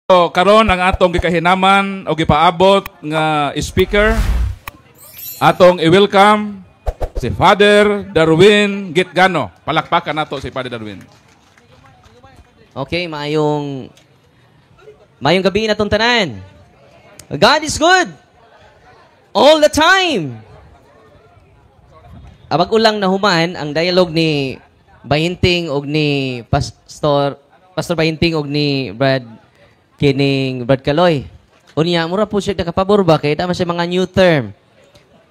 So, karon ang atong gikahinaman o gipaabot nga speaker, atong i-welcome si Father Darwin Gitgano. Palakpakan nato si Father Darwin. Okay, maayong maayong gabi na tanan. God is good all the time. Abag ulang nahuman ang dialogue ni Bahinting og ni Pastor Pastor Bahinting og ni Brad kining Brad Kaloy. Unya mura po siya nakapabor ba kay tama siya mga new term.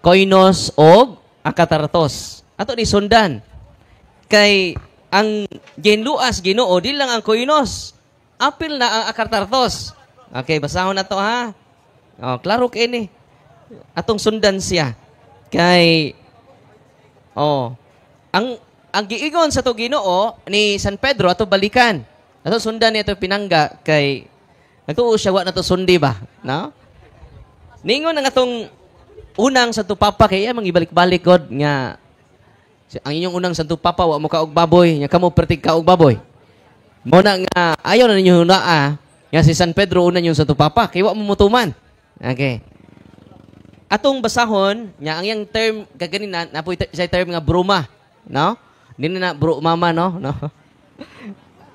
Koinos og akatartos. Ato ni sundan. Kay ang ginluas Ginoo di lang ang koinos. Apil na ang akatartos. Okay, basahon na to ha. Oh, klaro kay ni. Atong sundan siya. Kay oh, ang giingon sa to Ginoo ni San Pedro ato balikan. Ato sundan ni ato pinangga kay nagtuo siya wa na to sundi ba, no? Ningon ang atong unang Santo Papa kay iya mangibalik-balik god nga ang inyong unang Santo Papa wa mo kaog baboy, nya kamo pertig kaog baboy. Mo na nga ayaw na ninyo hunaa nga si San Pedro una yung Santo Papa kay wa mo mutuman. Okay. Atong basahon nya ang iyang term kaganina napoy sa term nga bruma, no? Di na na bro mama, no? No.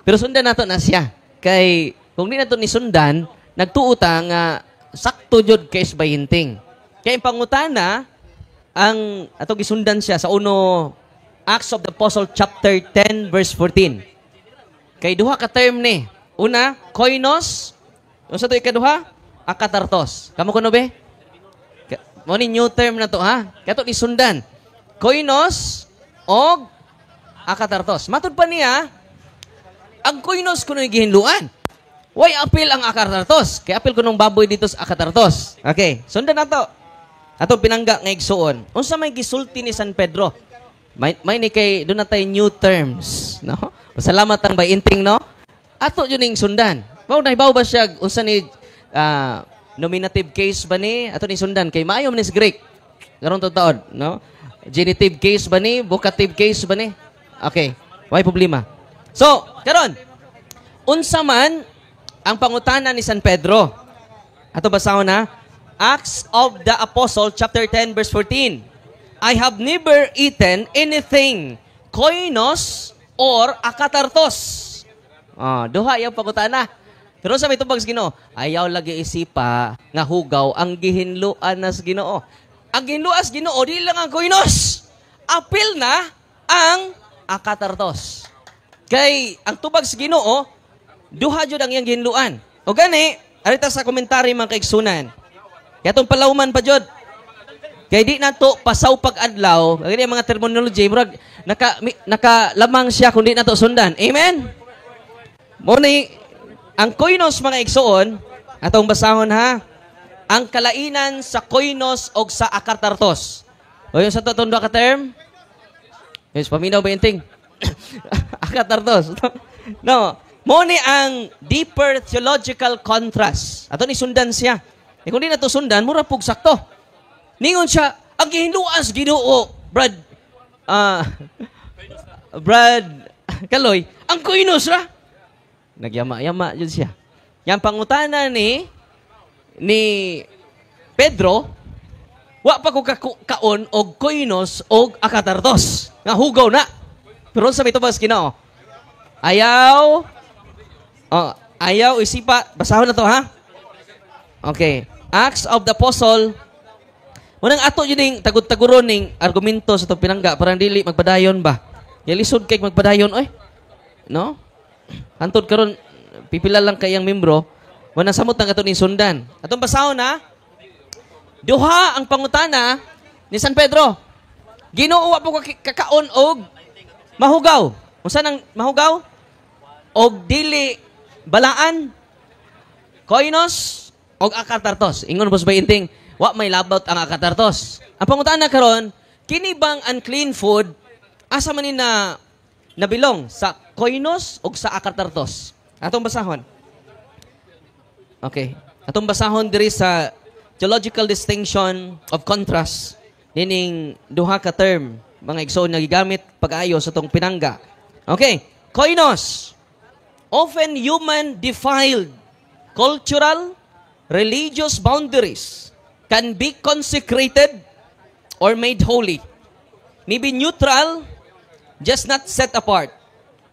Pero sundan nato na siya. Kay kung di nato ni sundan, nagtuo ta nga sakto jud kay Bahinting. Kay ang pangutana ang ato gisundan siya sa uno Acts of the Apostle chapter 10 verse 14. Kay duha ka term ni. Una, koinos. Unsa to ikaduha? Akatartos. Kamo kuno be? Mo ni new term na to ha. Kato ni sundan. Koinos og akatartos. Matud pa niya, ang koinos kuno gihinluan. Way apil ang akatartos. Kay apil kunong baboy dito sa akatartos. Okay, sundan nato. Ato pinangga nga igsuon. Unsa may gisulti ni San Pedro? May ni kay doon na tay new terms, no? Salamat ang bainting, no? Ato yun ning sundan. Mao nahibaw ba siya unsa ni nominative case ba ni? Ato ni sundan kay maayo man ni sa Greek. Karon taod, no? Genitive case ba ni? Vocative case ba ni? Okay, way problema. So, karon unsa man ang pangutana ni San Pedro? Ato basahon na. Acts of the Apostle chapter 10 verse 14. "I have never eaten anything koinos or akatartos." Ah, duha yung pangutana. Pero sa may tubag sa Ginoo, ayaw lagi isipa nga hugaw ang gihinluan na sa Ginoo. Ang gihinluan sa Ginoo di lang ang koinos. Apil na ang akatartos. Kay ang tubag sa Ginoo, duha jud ang iyang gihinluan. O gani, arita sa komentary mga kaigsunan. Kaya itong palawman pa jud. Kay di na to pasaw pag-adlaw, gani ang mga terminology, murag nakalamang siya kung di na to sundan. Amen? Mo ni ang koinos mga igsuon, atong basahon ha, ang kalainan sa koinos og sa akartartos. O yung sa to ka term? Yes, paminaw ba inting? Akatartos. No. Mo ni ang deeper theological contrast. Ato ni sundan siya. E kung di na to sundan, mura pug sakto. Ningon siya, ang gihinluan sa Ginoo, Brad Kaloy, ang koinos ra. Nagyama-yama yun siya. Yang pangutana ni Pedro, wa pa ko kaon og koinos og akatartos. Nga hugaw na. Pero sa may tubag sa Ginoo, ayaw, oh, ayaw isipa, basahon na to ha. Okay. Acts of the Apostle. Unang ato yun ning tagud-taguron ning argumento sa itong pinangga parang dili magpadayon ba. Kaya lisod kay magpadayon oy. No? Hantod karon pipila lang kay ang membro, wala samot ang ato ning sundan. Atong basahon na. Duha ang pangutana ni San Pedro. Ginoo, wa po kakaon og mahugaw. Unsa nang mahugaw? Og dili balaan. Koinos og akatartos. Ingon boss inting, wa may labot ang akatartos. Ang pangutana karon, kini bang unclean food asa man ni na nabilong sa koinos og sa akatartos? Atong basahon. Okay. Atong basahon diri sa theological distinction of contrast nining duha ka term mga igsoon nga gigamit pag-ayo sa tong pinangga. Okay. Koinos. Often human defiled cultural, religious boundaries can be consecrated or made holy. Maybe neutral, just not set apart.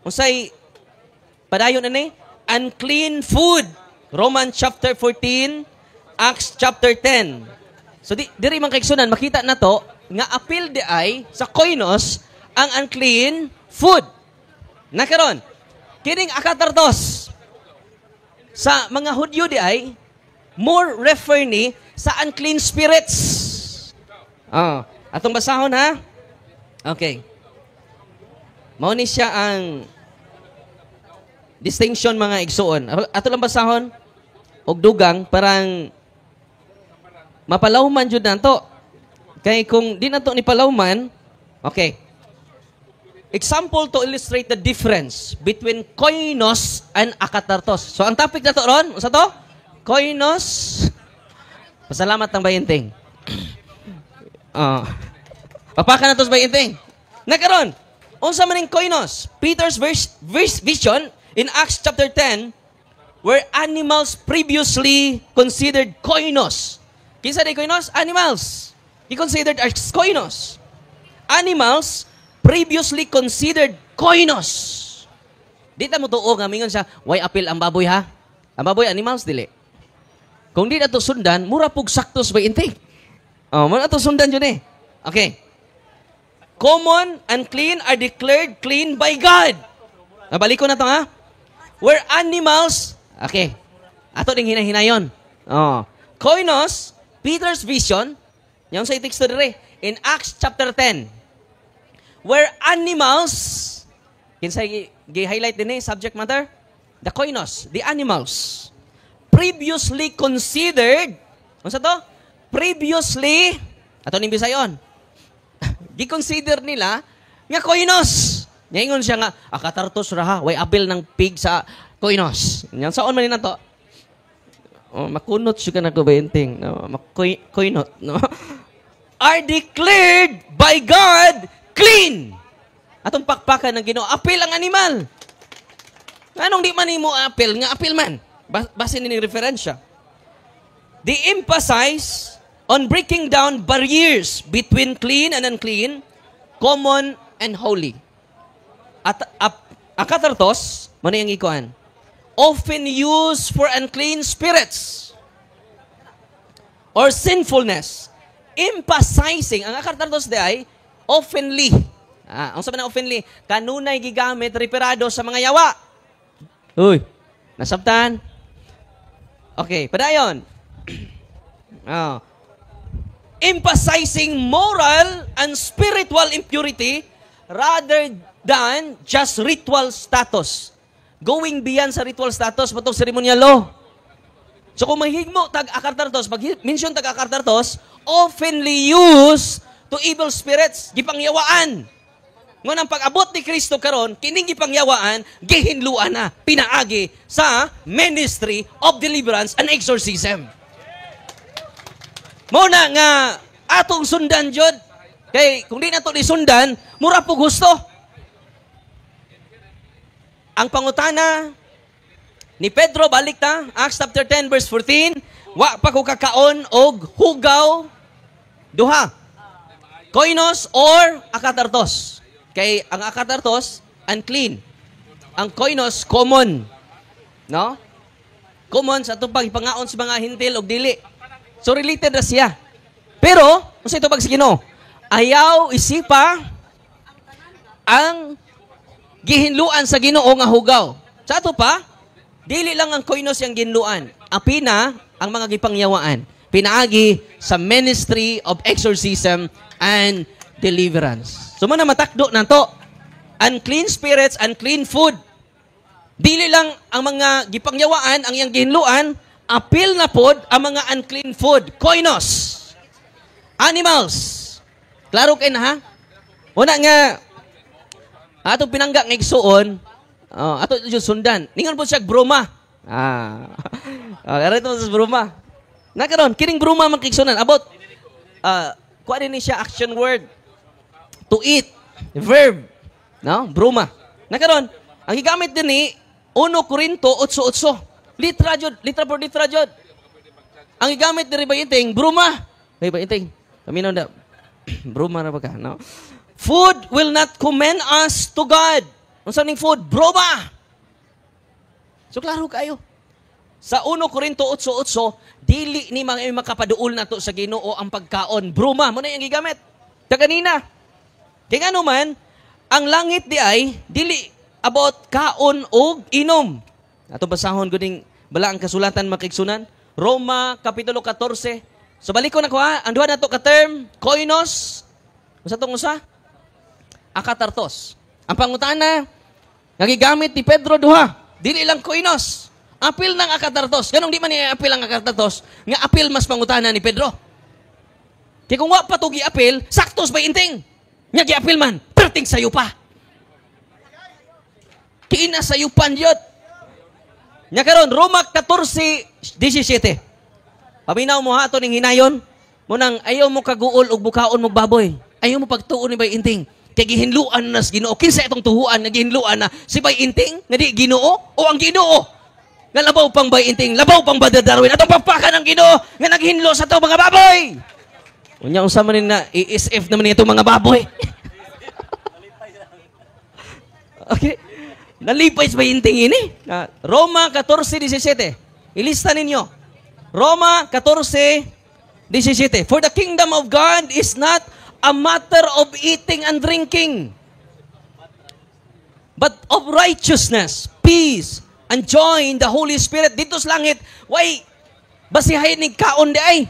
Unsay padayon ani? Unclean food. Romans chapter 14, Acts chapter 10. So diri man, kaigsunan, makita na to nga apil di ay sa koinos ang unclean food. Nakaron, kining akatartos sa mga Hudyo di ay more refer ni sa unclean spirits. Ah, atong basahon ha. Okay. Mao ni siya ang distinction, mga igsuon. Ato lang basahon og dugang parang mapalawman jud nato. Kay kung di nato ni palawman, okay. Example to illustrate the difference between koinos and akatartos. So ang topic nato ron, unsa to? Koinos. Pasalamat ng bayinting. Papaka na to sa bayinting. Nakaron, unsa man ning koinos? Peter's verse vision in Acts chapter 10 where animals previously considered koinos. Kinsa di koinos? Animals. He considered as koinos. Animals previously considered koinos. Di ta mo tuo nga mingon siya, "Way apil ang baboy ha?" Ang baboy animals dili. Kung di na to sundan, mura pug sakto sa bayinting. Oh, mo na to sundan yun eh. Okay. Common and clean are declared clean by God. Nabalik ko na to ha. Where animals, okay. Ato ding hinahinayon. Oh. Koinos, Peter's vision, yung sa teksto dire, in Acts chapter 10, where animals, kinsay gi-highlight din eh, subject matter? The koinos, the animals, previously considered, unsa to? Previously, ato ning bisayon, gi-consider nila nga koinos. Ngayon siya nga, "Akatartos ra ha, way apil ng pig sa koinos." Yan, saon man ni nato? Oh, makunot siya ka na kubenting. No, makoinot, no? Are declared by God clean. Atong pakpakan ng Ginoo, apil ang animal. Anong di man nimo apil nga apil man? Base ni referensya. They emphasize on breaking down barriers between clean and unclean, common and holy. At akatartos, mao ang ikuan, often used for unclean spirits or sinfulness, emphasizing, ang akatartos di ay, oftenly, ang sabi na oftenly, kanunay gigamit, referado sa mga yawa. Uy, nasabtan? Okay, padayon. Oh. Emphasizing moral and spiritual impurity rather than just ritual status. Going beyond sa ritual status, matong ceremonial law. So kung mahigmo tag akartartos, pag mention tag akartartos, oftenly used to evil spirits, gipangyawaan. Ngunang ang pag-abot ni Kristo karon, kining gipangyawaan, gihinluan na, pinaagi sa ministry of deliverance and exorcism. Mao na nga atong sundan jud kay kung di nato ni sundan, mura po gusto. Ang pangutana ni Pedro, balik ta, Acts chapter 10 verse 14, "Wa pa ko kakaon og hugaw," duha. Koinos or akatartos. Kay ang akatartos unclean. Ang koinos common. No? Common sa atong pagpangaon sa mga Hentil og dili. So related ra siya. Pero unsa ito pag sa Ginoo? "Ayaw isipa ang gihinluan sa Ginoo nga hugaw." Sa ato pa, dili lang ang koinos yang ginluan. Apina ang mga gipangyawaan. Pinaagi sa ministry of exorcism and deliverance. So man na matakdo nato. Unclean spirits, unclean food. Dili lang ang mga gipangyawaan ang iyang gihinluan, apil na pod ang mga unclean food. Koinos. Animals. Klaro kay na ha? Una nga atong pinangga nga igsuon, oh, ato jud sundan. Ningon po siya bruma. Ah. Oh, ito sa bruma. Nakaron, kining bruma man, kaigsunan about kuha din ni siya action word to eat, verb. No? Bruma. Nakaron, Ang gigamit dinhi 1 Corinto 8:8. Litra jud, litra por litra jud. Ang gigamit diri, Bainting, bruma. Hey, Bainting. Paminaw da. Bruma ra ba ka, no? Food will not commend us to God. Unsa ning food? Bruma. So klaro kayo. Sa 1 Corinto 8:8, dili ni mga makapaduol nato sa Ginoo ang pagkaon. Bruma mo na yung gigamit. Ta kanina. Kay ngano man, ang langit di ay dili about kaon og inom. Ato basahon ko ning bala ang kasulatan, mga kaigsuonan. Roma kapitulo 14. So balik ko na ko ha, ang duha nato ka term, koinos. Unsa tong usa? Akatartos. Ang pangutana nga gigamit ni Pedro duha, dili lang koinos. Apil ng akatartos. Ganong di man niya apil ang akatartos, nga apil mas pangutana ni Pedro. Kay kung wa pa to giapil, saktos ba, Inting? Nga giapil man, perting sayo pa. Kina sayupan yun. Nya karon Roma 14:17. Paminaw mo ha ato ning hinayon. Munang ayaw mo kaguol og bukaon mo baboy. Ayaw mo pagtuon ni Bay Inting. Kay gihinluan na sa Ginoo. Kinsa itong tuhuan nga gihinluan na si Bay Inting nga di Ginoo o ang Ginoo? Nga labaw pang Bay Inting, labaw pang Brother Darwin. Atong pakpakan ang Ginoo nga naghinlo sa ato mga baboy. Unya unsa man ni na ESF naman itong mga baboy. Okay. Nalipay sa Inting ini. Roma 14:17. Ilista ninyo. Roma 14:17. For the kingdom of God is not a matter of eating and drinking, but of righteousness, peace, and joy in the Holy Spirit. Dito sa langit, way, basihay ni kaon di ay.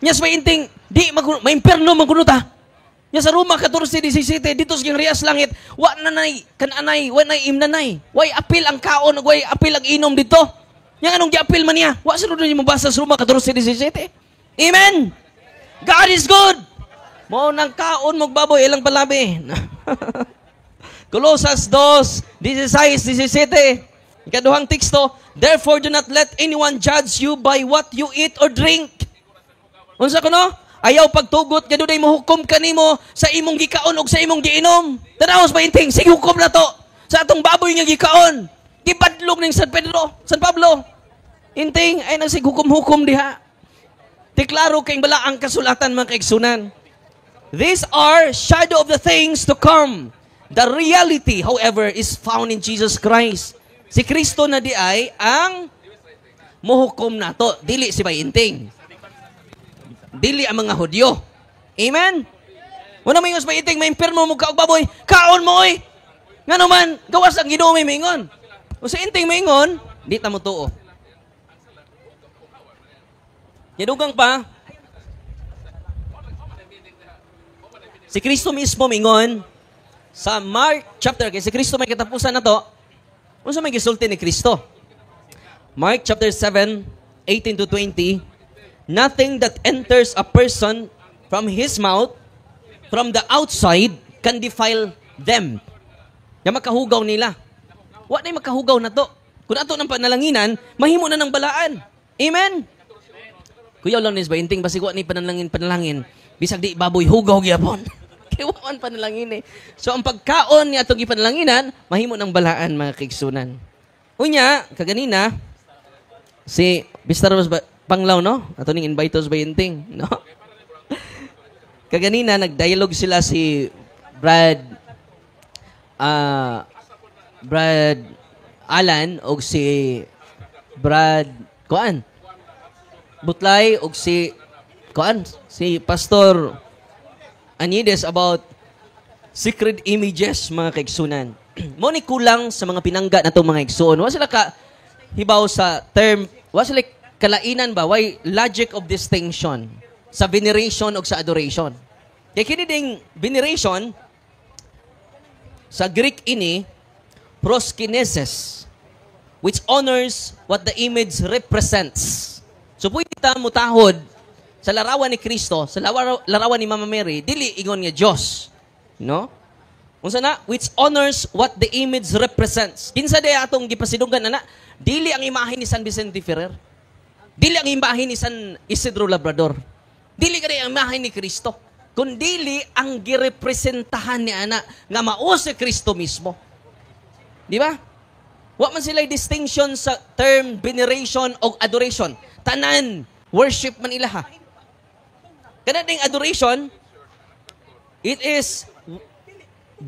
Nya sa Inting, di maguno, may imperno maguno ta. Nya sa Roma 14:17, dito sa Gingharias langit, wa na nay kananay, wa nay imnanay. Way apil ang kaon, way apil ang inom dito. Nya anong giapil man niya? Wa sa niyo mabasa sa Roma 14:17. Amen! God is good! Mao nang kaon mo baboy ilang palabi. Colosas 2, 16, 17. Ikaduhang teksto, "Therefore do not let anyone judge you by what you eat or drink." Unsa kuno? Ayaw pagtugot nga dunay mohukom kanimo sa imong gikaon og sa imong giinom. Tanaw sa Inting, sige hukom na to sa atong baboy nga gikaon. Gibadlong ning San Pedro, San Pablo. Inting ay nang hukom-hukom diha. Ti klaro kay bala ang kasulatan, mga kaigsuonan. These are shadow of the things to come. The reality, however, is found in Jesus Christ. Si Kristo na di ay ang muhukom nato, dili si Bayinting. Dili ang mga Hudyo. Amen? Wala may sa Bayinting, may impirmo mo kaog baboy, kaon mo oy. Ngano man, gawas ang Ginoo may mingon. O sa Inting maingon, di ta mo tuo. Yadugang pa, si Kristo mismo mingon sa Mark chapter, kay si Kristo may katapusan na to, unsa may gisulti ni Kristo? Mark chapter 7, 18 to 20, "Nothing that enters a person from his mouth, from the outside, can defile them." Ya makahugaw nila. Wa na makahugaw na to. Kung ato ng panalanginan, mahimo na ng balaan. Amen? Kuya lang nis Bainting, basig wa ni panalangin panalangin. Bisag di baboy, hugaw gyapon. Kay wa man panalangin eh. So ang pagkaon ni atong gipanalanginan, mahimo ng balaan, mga kaigsuonan. Unya, kaganina, si Mr. Panglaw, no? Ato ning invite sa Bainting, no? Kaganina, nag-dialogue sila si Brad Alan og si Brad Kuan Butlay og si Kuan, si Pastor Anides about sacred images, mga kaigsuonan. Mo ni kulang sa mga pinangga na mga igsuon. Wa sila ka hibaw sa term, wa sila kalainan ba, why logic of distinction sa veneration og sa adoration. Kay kini ding veneration, sa Greek ini proskinesis, which honors what the image represents. So pwede ta mutahod sa larawan ni Kristo, sa larawan ni Mama Mary, dili ingon nga Dios. No? Unsa na? Which honors what the image represents. Kinsa day atong gipasidunggan ana? Dili ang imahe ni San Vicente Ferrer. Dili ang imahe ni San Isidro Labrador. Dili kani ang imahe ni Kristo. Kundili ang girepresentahan ni ana nga mao si Kristo mismo. Di ba? Wa man sila distinction sa term veneration o adoration. Tanan, worship man ilaha. Kana ding adoration, it is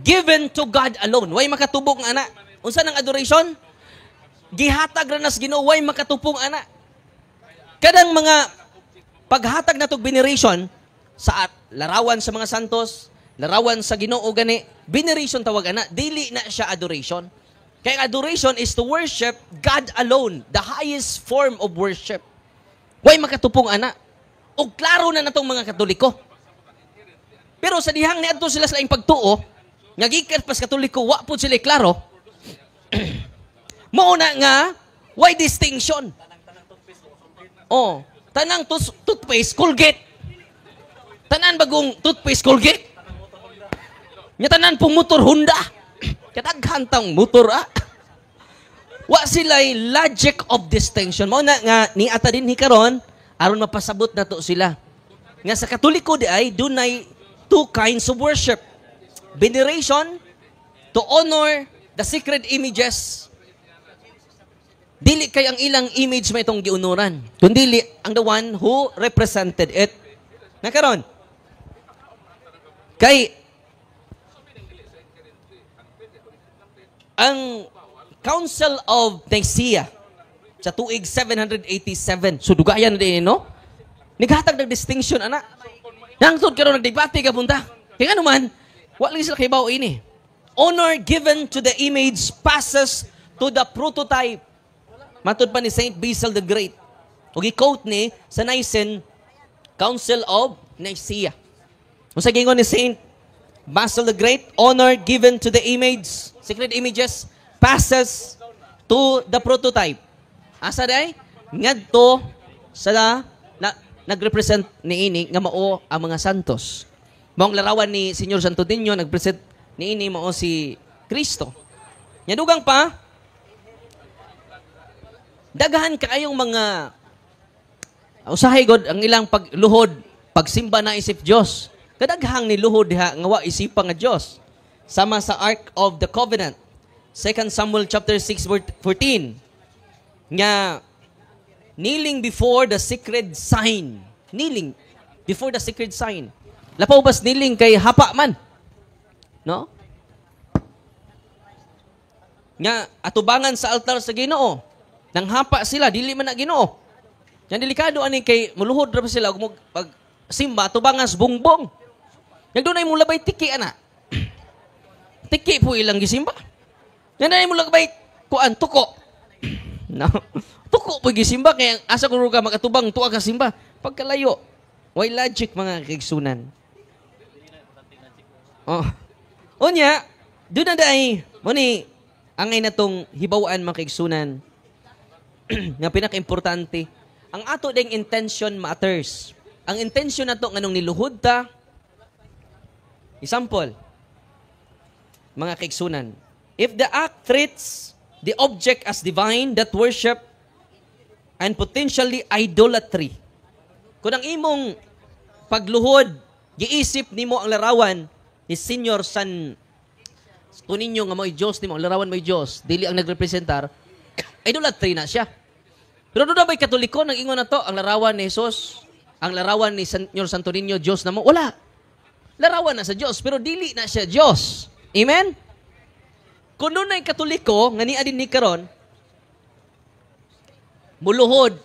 given to God alone. Way makatubong ana. Unsa nang adoration? Gihatag ra nas Ginoo, way makatupong ana. Kadang mga paghatag natog veneration sa larawan sa mga santos, larawan sa Ginoo gani, veneration tawag ana, dili na siya adoration. Kaya adoration is to worship God alone, the highest form of worship. Way makatupong ana. Og klaro na natong mga Katoliko. Pero sa dihang niadto sila sa laing pagtuo, nga gikan pas Katoliko, wa pud sila klaro. Mao na nga, way distinction. Oh, tanang toothpaste Colgate. Tanan bagong toothpaste Colgate. Nya tanan pong motor Honda. Kadaghan tang motor ah. Wa sila'y logic of distinction. Mao na nga ni ata din karon aron mapasabot nato sila. Nga sa Katoliko di ay dunay two kinds of worship. Veneration, to honor the sacred images. Dili kay ang ilang image may itong giunuran, kundili ang the one who represented it. Nakaron. Kay ang Council of Nicaea sa tuig 787. So dugayan na din, no? Naghatag ng distinction ana. Nangtod karon nagdebate ka punta. Kaya nga naman, wa lagi sila kaybaw ini. Honor given to the image passes to the prototype. Matud pa ni Saint Basil the Great. O gi-quote ni sa Nicene Council of Nicaea. Unsa gingon ni Saint Basil the Great? Honor given to the image, sacred images, passes to the prototype. Asa day? Ngadto sa na, nagrepresent niini nga mao ang mga santos. Maong larawan ni Señor Santo Niño nagpresent niini mao si Kristo. Nya dugang pa, daghan kaayong mga usahay god ang ilang pagluhod, pagsimba na isip Dios. Kadaghang niluhod diha nga wa isipa nga Dios. Sama sa Ark of the Covenant. 2 Samuel chapter 6 verse 14 nga kneeling before the sacred sign. Kneeling before the sacred sign. Lapaw bas kneeling kay hapa man. No? Nga atubangan sa altar sa Ginoo. Nang hapa sila, dili man na Ginoo. Yan delikado ani kay muluhod ra pa sila ug pag simba atubangan sa bungbong. Yang dunay mo labay tiki ana. Tiki po ilang gisimba. Yan dunay mo labay kuan tuko. No. Tuko po gisimba kay asa kuno ka makatubang tuwa ka simba. Pagkalayo. Way logic, mga kaigsunan. Oh. Unya, doon na day, mo ni angay na tong hibaw-an, mga kaigsunan, nga pinaka-importante, ang ato ding intention matters. Ang intention nato nganong niluhod ta, example, mga kaigsunan, if the act treats the object as divine, that worship and potentially idolatry. Kung ang imong pagluhod, giisip nimo ang larawan ni Senior San Tuninyo nga mo'y Diyos nimo, ang larawan mo'y Diyos, dili ang nagrepresentar, idolatry na siya. Pero doon na ba'y Katoliko nang ingon na to, ang larawan ni Jesus, ang larawan ni Senyor Santo Niño, Diyos na mo? Wala. Larawan na sa Diyos, pero dili na siya Diyos. Amen? Kung doon na'y Katoliko, nga niya din ni karon, muluhod,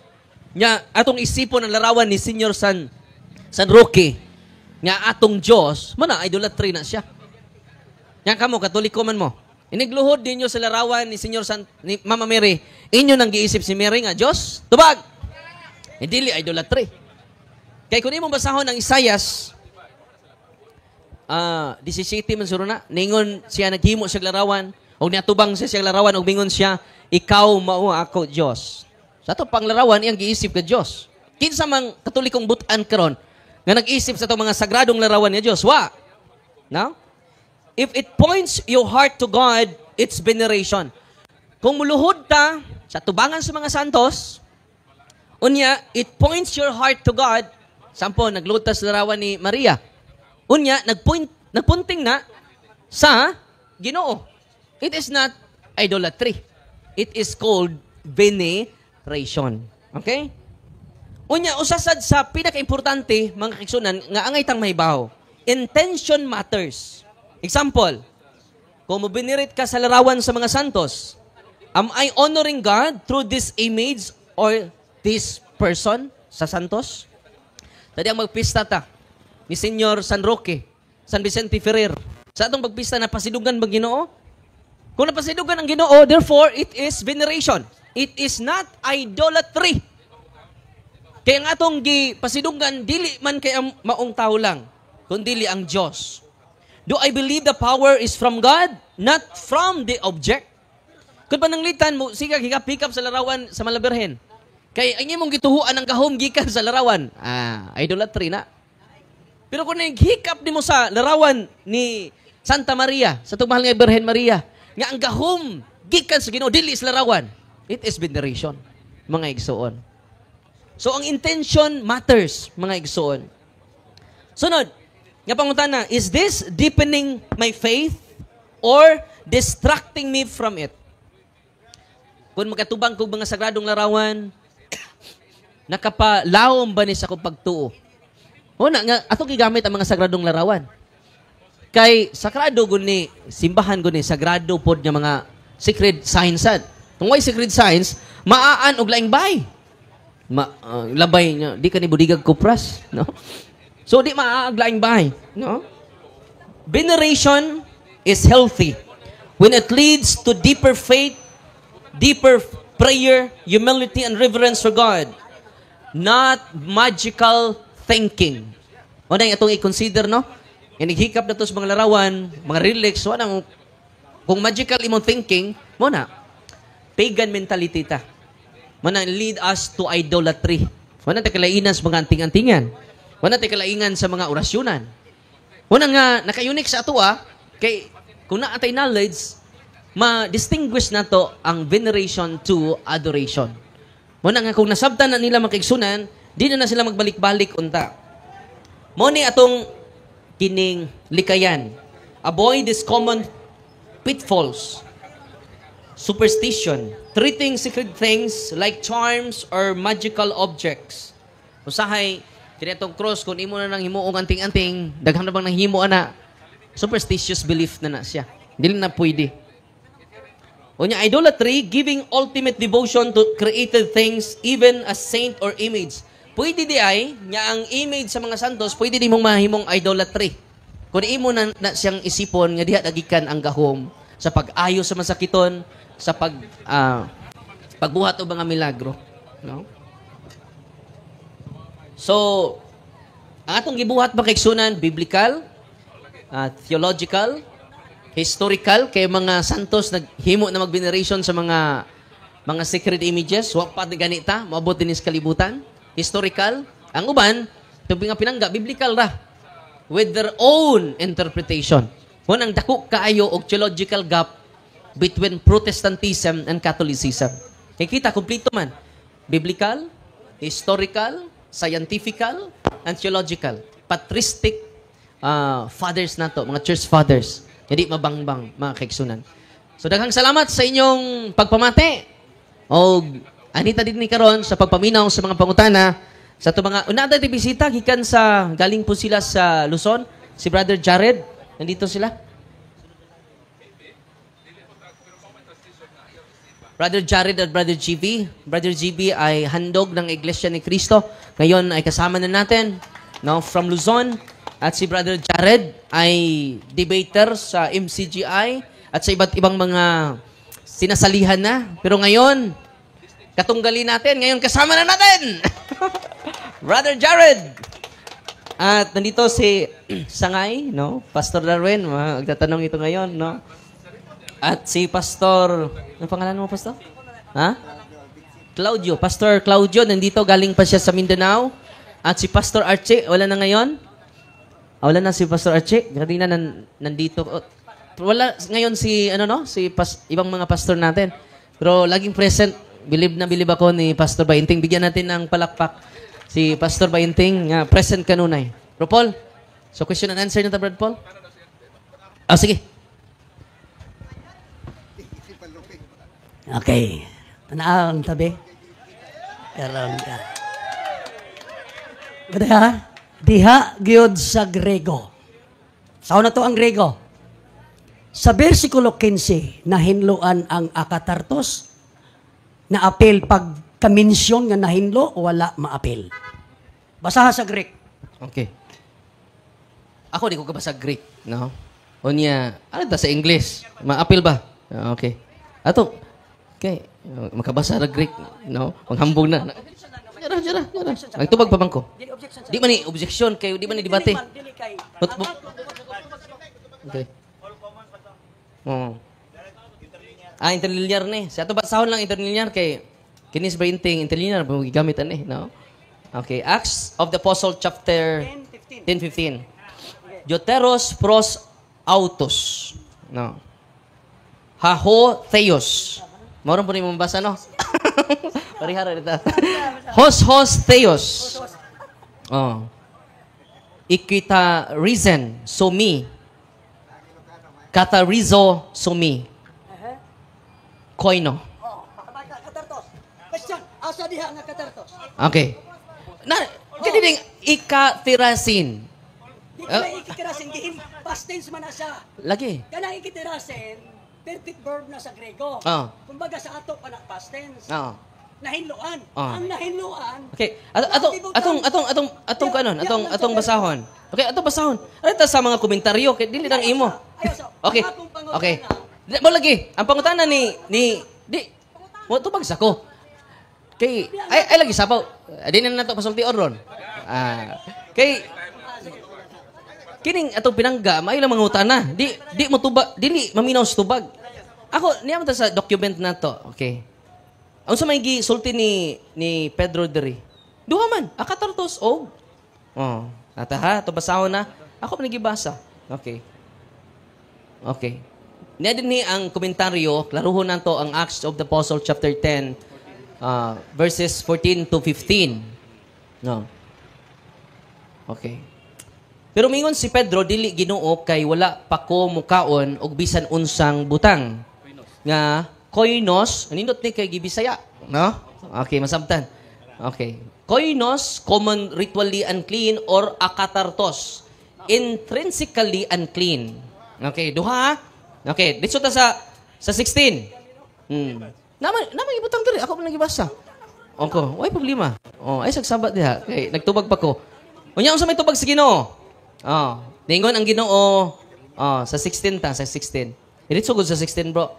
nga atong isipon ang larawan ni Senyor San Roque, nga atong Diyos, mana idolatry na siya. Yan kamo, Katoliko man mo. Inigluhod ninyo sa larawan ni Senyor San, ni Mama Mary. Inyo nang giisip si Mary nga Diyos? Tubag! Hindi idolatry. Kay kung imong basahon ang Isayas, 17 man suro na, ningon siya naghimo siya larawan, og niatubang siya siyang larawan, og mingon siya, "Ikaw mao ako Diyos." Sa ato pang larawan, iyang giisip ka Diyos. Kinsa mang Katolikong butan karon nga nag-isip sa ato mga sagradong larawan nga Diyos? Wa. No? If it points your heart to God, it's veneration. Kung muluhod ta sa tubangan sa mga santos, unya, it points your heart to God. Sampo, nagluhod ta sa larawan ni Maria. Unya, nagpunting na sa Ginoo. It is not idolatry. It is called veneration. Okay? Unya, usa sad sa pinaka-importante, mga kaigsuonan, nga angay tang mahibaw. Intention matters. Example, kung mo venerate ka sa larawan sa mga santos, am I honoring God through this image or this person sa santos? Tadi ang magpista ta ni Senyor San Roque, San Vicente Ferrer. Sa atong pagpista, napasidugan ba Ginoo? Kung napasidugan ang Ginoo, therefore it is veneration. It is not idolatry. Kaya ang atong gipasidunggan, dili man kay ang maong tao lang, kundi ang Diyos. Do I believe the power is from God, not from the object? Kung pananglitan mo, sige, hikap-hikap sa larawan sa Malaberhen. Kay ang imong gituhuan ang gahom gikan sa larawan. Ah, idolatry na. Pero kung naghikap nimo sa larawan ni Santa Maria, sa atong mahal nga Birhen Maria, nga ang gahom gikan sa Ginoo dili sa larawan, it is veneration, mga igsuon. So ang intention matters, mga igsuon. Sunod, nga pangutana, is this deepening my faith or distracting me from it? Kung makatubang kog mga sagradong larawan, nakapalawom ba ni sa akong pagtuo? O na, nga, ato gigamit ang mga sagradong larawan. Kay sagrado gud ni, simbahan gud ni, sagrado pod nga mga sacred signs sad. Kung way sacred signs, maaan og laing bay. Labay nga, di ka ni budigag kupras, no? So di maaag laing bay, no? Veneration is healthy when it leads to deeper faith, deeper prayer, humility, and reverence for God. Not magical thinking. O na itong i-consider, no? Nga naghikap na to sa mga larawan, mga relics, so anang, kung magical imong thinking, mo na, pagan mentality ta. Mo na lead us to idolatry. Mo na takalainan sa mga anting-antingan. Mo na takalainan sa mga orasyonan. Mo na nga, naka-unique sa ato ah, kay kung naa tay knowledge, ma-distinguish nato ang veneration to adoration. Mo na nga kung nasabtan na nila, mga kaigsuonan, di na na sila magbalik-balik unta. Mo ni atong kining likayan. Avoid this common pitfalls. Superstition, treating sacred things like charms or magical objects. Usahay, kini atong cross, kung imo na nang himuong anting-anting, daghan na bang nang himo ana, superstitious belief na na siya. Dili na pwede. Unya, idolatry, giving ultimate devotion to created things, even a saint or image. Pwede di ay, nga ang image sa mga santos, pwede di mong mahimong idolatry. Kung imo na siyang isipon, nga diha nagikan ang gahom sa pag-ayo sa masakiton, sa pagbuhat og mga milagro. No? So, ang atong gibuhat, mga kaigsuonan, biblical, theological, historical, kay mga santos naghimo na mag-veneration sa mga sacred images, wa pa ganita, moabot din sa kalibutan. Historical, ang uban, itong nga pinangga, biblical ra with their own interpretation. Kung ang dako kaayo og theological gap between Protestantism and Catholicism. Kay kita, kompleto man. Biblical, historical, scientifical, and theological. Patristic fathers nato, mga church fathers. Hindi mabangbang, mga kaigsuonan. So daghang salamat sa inyong pagpamati. O anita din ni karon sa pagpaminaw sa mga pangutana sa ato mga unada di bisita gikan sa, galing po sila sa Luzon, si Brother Jared. Nandito sila. Brother Jared at Brother GB. Brother GB ay handog ng Iglesia ni Cristo. Ngayon ay kasama na natin, no, from Luzon. At si Brother Jared ay debater sa MCGI at sa iba't ibang mga sinasalihan na. Pero ngayon, katunggali natin. Ngayon kasama na natin! Brother Jared! At nandito si Sangay, no? Pastor Darwin, magtatanong ito ngayon, no? At si Pastor, ano pangalan mo, Pastor? Ha? Claudio. Pastor Claudio, nandito, galing pa siya sa Mindanao. At si Pastor Archie, wala na ngayon? Ah, wala na si Pastor Archie. Kanina nandito. Oh, wala ngayon si, ano no? Si ibang mga pastor natin. Pero laging present. Bilib na bilib ako ni Pastor Bainting. Bigyan natin ng palakpak si Pastor Bainting nga present kanunay. Bro Paul, so question and answer na ta, Brad Paul? Ah, sige. Okay. Tanaw ang tabi. Karon ka. Ganda ha? Diha gyud sa Grego. Sao na to ang Grego? Sa versikulo 15, nahinloan ang akatartos, na apil pag kaminsyon nga nahinlo, wala maapil. Basaha sa Greek. Okay. Ako di ko kabasa Greek, no? Unya, ano ta sa English? Maapil ba? Ah, okay. Ato, okay, makabasa ra Greek, no? Panghambog na. Jara, jara, jara. Nagtubag pa man ko. Di man ni objection kayo, di man ni debate. Okay. Oo. Ah, interlinear ni. Sa ato basahon lang interlinear kay kinis printing interlinear ba gigamit ani, no? Okay, Acts of the Apostle chapter 10:15. Deuteros pros autos. No. Haho theos. Mao po ni mabasa, no? Parihara dito. Hos hos theos. Oh. Ikita reason so me. Katharizo so me. Koino. Katartos. Question, asa diha nga katartos? Okay. Na kini ding ikatirasin. Di ka na ikitirasin, gihin past tense man na siya. Lagi. Kanang ikitirasin, perfect verb na sa Grego. Kumbaga sa ato pa na past tense. Nahinloan. Ang nahinloan, Okay. Ato ato atong atong atong atong kanon, atong atong basahon. Okay, atong basahon. Ano ta sa mga komentaryo kay dili lang imo. Ayaw sa. Okay. Ang akong pangutana, Okay. Di, mo lagi. Ang pangutana ni ni di mo tubag sa ko. Kay ay ay lagi sabaw. Di na nato pasulti ron. Ah, kay kining atong pinangga maayo lang mangutana. Di di mo tubag, dili maminaw sa tubag. Ako niya man ta sa document nato. Okay. Unsa may gisulti ni ni Pedro diri? Duha man, akatartos og. Oh, ata ha, to basahon na. Ako pa nagibasa. Okay. Okay. Niya din ni ang komentaryo, klaruhon nato ang Acts of the Apostle chapter 10 verses 14 to 15. No. Okay. Pero mingon si Pedro, "Dili, Ginoo, kay wala pa ko mukaon og bisan unsang butang nga koinos." Nindot ni kay gibisaya, no? Okay, masabtan. Okay. Koinos, common, ritually unclean, or akatartos, intrinsically unclean. Okay, duha. Okay, dito ta sa 16. Naman naman ibutang diri, ako man gibasa. Okay, way problema. Oh, ay sagsabat diha kay nagtubag pa ko. Unya, unsa may tubag sa Ginoo? Oh, ningon ang Ginoo, oh, sa 16 ta, sa 16. Diretso gud sa 16, bro.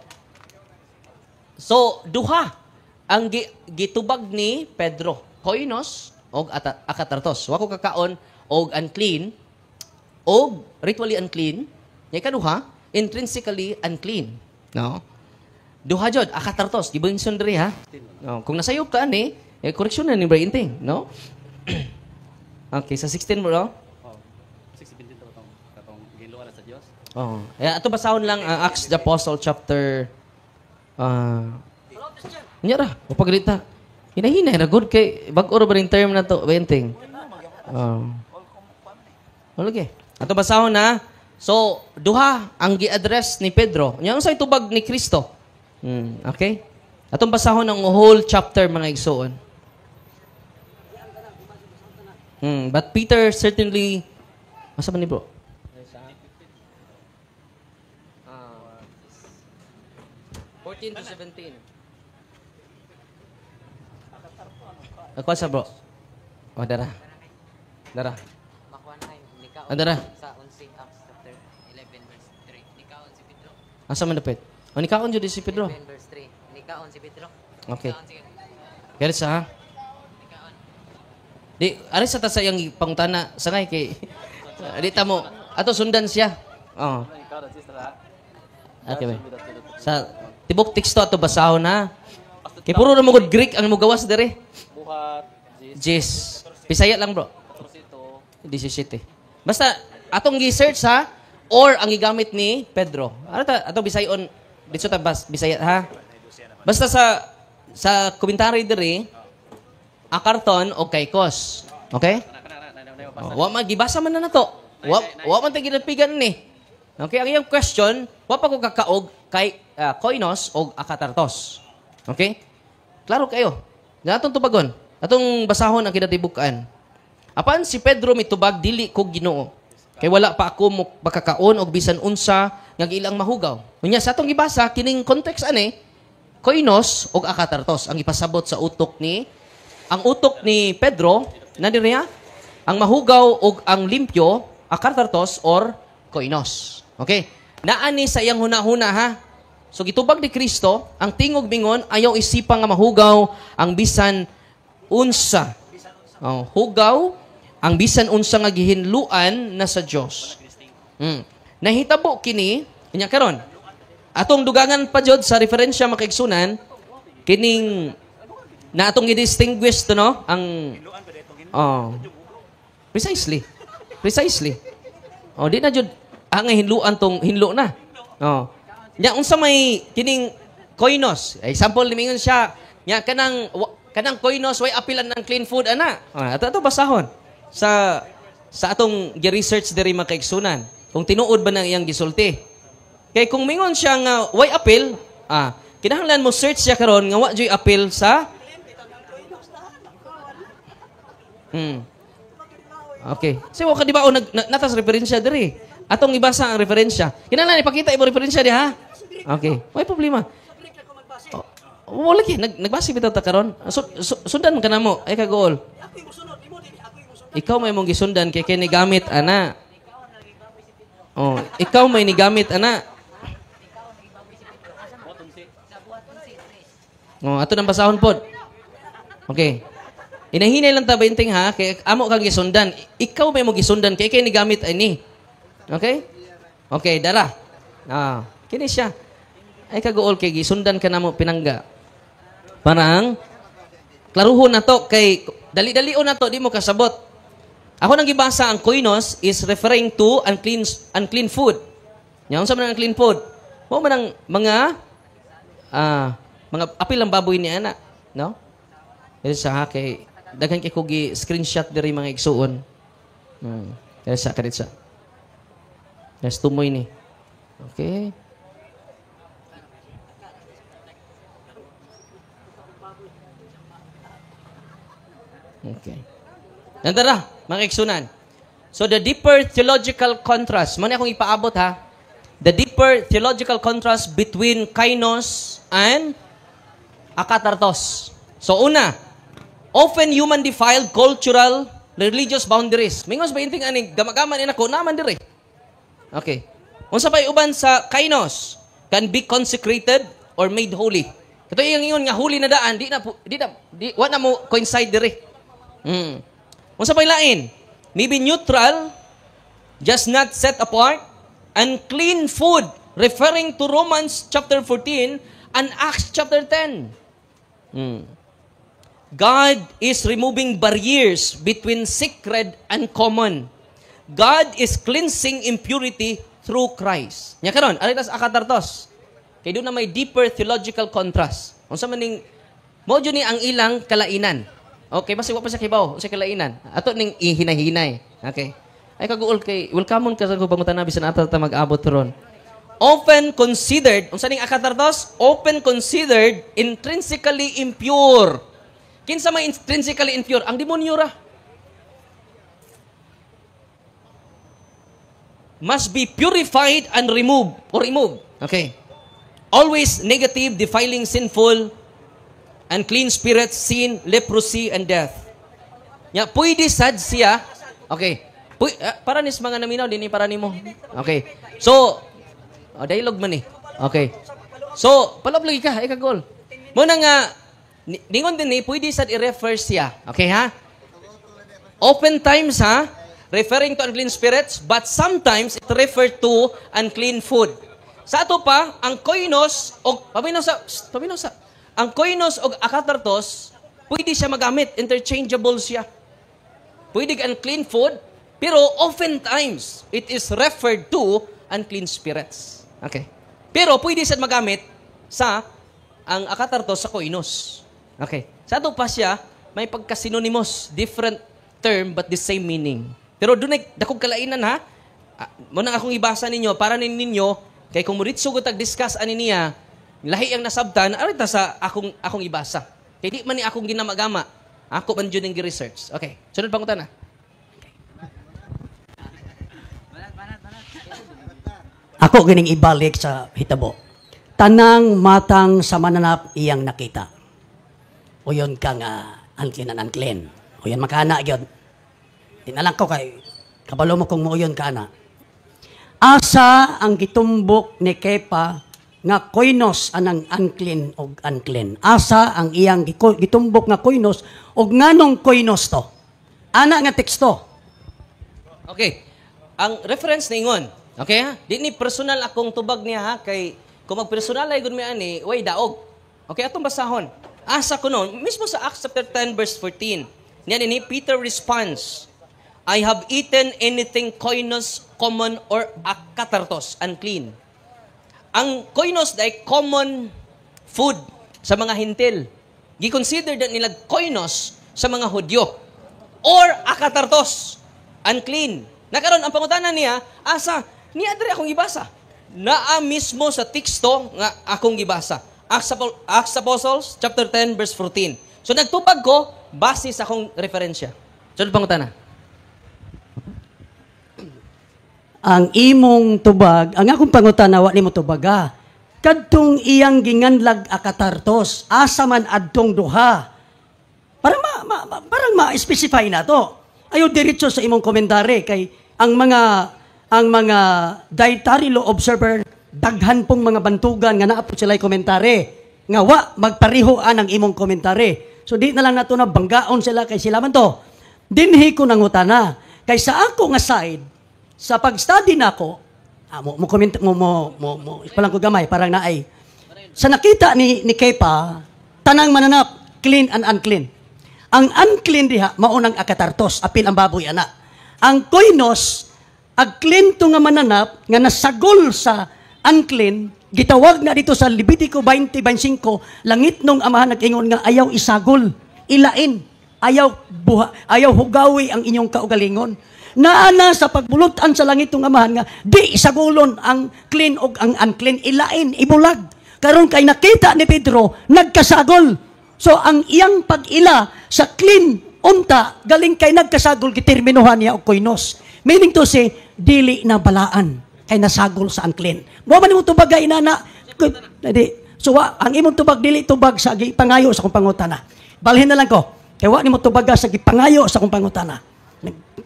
So, duha ang gitubag ni Pedro. Koinos og akatartos. Wa ko kakaon og unclean og ritually unclean. Nya ikaduha, intrinsically unclean. No? Duha jud, akatartos. Gibenson diri ha. No, kung nasayop ka ani, eh koreksyon na ni Bray Inting, no? Okay, sa 16, bro. Oh, 6:17 to katong katong giluan sa Dios. Oh. Eh, ato basahon lang ang Acts the Apostle chapter Nya ra, o pagrita. Hinahinay ra good kay bag-o ra ba ring term na to, benting. Oh. Oh, lagi. Ato basahon na. So, duha ang gi-address ni Pedro. Nya unsay tubag ni Kristo? Okay? Atong basahon ang whole chapter, mga igsoon. But Peter certainly. Asa man ni, bro? Ah, 14 to 17. Ako sa, bro. Oh, dara. Dara. Ah, dara. Sa 11, Acts chapter 11 verse 3. Nikaon si Pedro. Asa man dapit? Oh, nikaon jud si Pedro. 11 verse 3. Nikaon si Pedro. Okay. Nikaon si Kaya sa ha? Di, ari sa ta sa iyang pangutana sangay kay di ta mo ato sundan siya. Oh. Okay ba? Sa tibok teksto ato basahon na. Kay puro ra mo gud Greek ang mogawas diri. Buhat Jis. Bisaya lang, bro. 17. Basta atong gi-search ha or ang gigamit ni Pedro. Ano ta atong Bisayon dito ta bas Bisaya ha. Basta sa komentary diri akarton o kaikos. Okay? Oh, wa man gibasa man na nato. Wa man ta ginapigan ni. Okay, ang iyang question, wa pa ko kakaog kay koinos og akatartos. Okay? Klaro kayo. Nga atong tubagon. Atong basahon ang kinatibukan. Apan si Pedro mitubag, "Dili ko, Ginoo. Kay wala pa ako makakaon og bisan unsa nga ilang mahugaw." Unya sa atong gibasa kining context ani, koinos og akatartos ang ipasabot sa utok ni ang utok ni Pedro na diriya ang mahugaw og ang limpyo, akatartos or koinos. Okay? Naa ni sa iyang hunahuna ha. So gitubag ni Kristo, ang tingog mingon, "Ayaw isipa nga mahugaw ang bisan unsa." Oh, hugaw ang bisan unsa nga gihinluan na sa Dios. Nahitabo kini unya karon. Atong dugangan pa jud sa referensya, mga kaigsunan, kining na atong i-distinguish to, no, ang, oh, precisely. Precisely. Oh, di na jud ang hinluan tong hinlo na. Oh. Nya unsa may kining koinos? Example, nimingon siya nya kanang koinos way apilan ng clean food ana. Oh, ato ato basahon sa atong gi-research diri, mga kaigsunan. Kung tinuod ba nang iyang gisulti. Kay kung mingon siya nga way apil, kinahanglan mo search siya karon nga wa joy apil sa. Okay. So, wa ka di ba o nag, natas referensya diri. Atong ibasa ang referensya. Kinahanglan ipakita imo referensya di ha. Okay. Way problema. Oh, wala lagi nagbase bitaw ta karon. So, sundan man ka namo ay kagool. Ikaw may mong gisundan kay kay gamit ana. Oh, ikaw may nigamit ana. Oh, ato nang basahon pod. Okay. Inahinay lang ta bainting ha, kay amo kang gisundan. Ikaw may mo gisundan kay kay nigamit ani. Okay? Okay, dara. Kini siya. Ay kagool kay gisundan ka namo pinangga. Parang klaruhon na to kay dali-dalion na to di mo kasabot. Ako nang gibasa, ang koinos is referring to unclean unclean food. Nya unsa man ang unclean food? Mao man ang mga apil ang baboy ni ana, no? Dili sa ha kay daghan kay ko gi screenshot diri, mga igsuon. Dili sa kadit sa. Yes, tumoy ni. Okay. Okay. Nandara, mga igsunan. So the deeper theological contrast, man akong ipaabot ha. The deeper theological contrast between kainos and akatartos. So una, often human defiled cultural religious boundaries. Mingos ba inting ani gamagaman ni nako naman dire. Okay. Unsa pay uban sa kainos? Can be consecrated or made holy. Kato iyang ingon nga holy na daan, di na di na di, wa na mo coincide dire. Unsa pay lain? Maybe neutral, just not set apart, unclean food, referring to Romans chapter 14 and Acts chapter 10. God is removing barriers between sacred and common. God is cleansing impurity through Christ. Nya karon, ari tas akatartos. Kay doon na may deeper theological contrast. Unsa man ning mao jud ni ang ilang kalainan. Okay, basta wa pa sa kibaw, unsa kalainan. Ato ning ihinahinay. Okay. Ay kaguol kay welcome ka sa ko pangutana bisan ata ta mag-abot ron. Often considered, unsa ning akatartos? Often considered intrinsically impure. Kinsa may intrinsically impure? Ang demonyo ra. Must be purified and removed or removed. Okay. Always negative, defiling, sinful, unclean spirits, sin, leprosy, and death. Nya, pwede sad siya. Okay. Para nis mga naminaw, dinhi para nimo. Okay. So, oh, dialogue man eh. Okay. So, palop lagi ka, ika goal. Muna nga, ningon din ni, pwede sad i-refer siya. Okay ha? Oftentimes ha, referring to unclean spirits, but sometimes it refer to unclean food. Sa ato pa, ang koinos og paminaw sa, shh, paminaw sa ang koinos og akatartos, pwede siya magamit, interchangeable siya. Pwede unclean food, pero oftentimes it is referred to unclean spirits. Okay. Pero pwede siya magamit sa ang akatartos sa koinos. Okay. Sa ato pa siya, may pagka-synonymous, different term but the same meaning. Pero doon ay dakog kalainan ha. Mo nang akong ibasa ninyo para ninyo kay kung muritso ko tag-discuss ani niya, Lahi ang nasabtan, ari ta sa akong ibasa. Kay di man ni akong ginamagama. Ako man jud ang gi-research. Okay, sunod pangutana. Ako gining ibalik sa hitabo. Tanang matang sa mananap iyang nakita. Uyon ka nga unclean and unclean. Uyon makana gyud. Tinalang ko kay kabalo mo kung muuyon ka na. Asa ang gitumbok ni Kepa nga koinos anang unclean og unclean? Asa ang iyang gitumbok nga koinos og nganong koinos to? Ana nga teksto. Okay. Ang reference ningon. Okay ha? Di ni personal akong tubag niya ha kay kung magpersonal ay gud mi ani, way daog. Okay, atong basahon. Asa ko noon, mismo sa Acts chapter 10 verse 14. Niya ni Peter response, "I have eaten anything koinos, common or akatartos, unclean." Ang koinos ay common food sa mga Hintil. Gi-consider na nila koinos sa mga Hudyo. Or akatartos, unclean. Nakaron ang pangutana niya, asa niya diri akong gibasa. Naa mismo sa teksto nga akong gibasa. Acts Apostles chapter 10 verse 14. So nagtupag ko base sa akong referensya. Sunod pangutana. Ang imong tubag, ang akong pangutana wa nimo tubaga. Kadtong iyang ginganlag akatartos, asa man adtong duha. Para parang ma-specify na to. Ayo diretso sa imong komentary kay ang mga dietary law observer daghan pong mga bantugan nga naa po sila'y komentary nga wa magpareho ang imong komentary. So di na lang nato na banggaon sila kay sila man to. Dinhi ko nangutana kay sa ako nga side sa pag-study nako, mo mo comment mo mo mo, mo palang ko gamay parang naay. Sa nakita ni Kepa, tanang mananap clean and unclean. Ang unclean diha mao nang akatartos, apil ang baboy ana. Ang koinos ag clean to nga mananap nga nasagol sa unclean, gitawag na dito sa Levitico 20:25, langit nung amahan nag-ingon nga ayaw isagol, ilain, ayaw buha, ayaw hugawi ang inyong kaugalingon. Naana sa pagbulutan sa langit ng amahan nga di isagulon ang clean og ang unclean, ilain, ibulag. Karon kay nakita ni Pedro nagkasagol. So ang iyang pag-ila sa clean unta galing kay nagkasagol, giterminuhan niya og koinos. Meaning to say dili na balaan kay nasagol sa unclean. Mo man imong tubag inana. Di. So wa, ang imong tubag dili tubag sa gipangayo sa akong pangutana. Balhin na lang ko. Kay wa nimo tubaga sa gipangayo sa akong pangutana.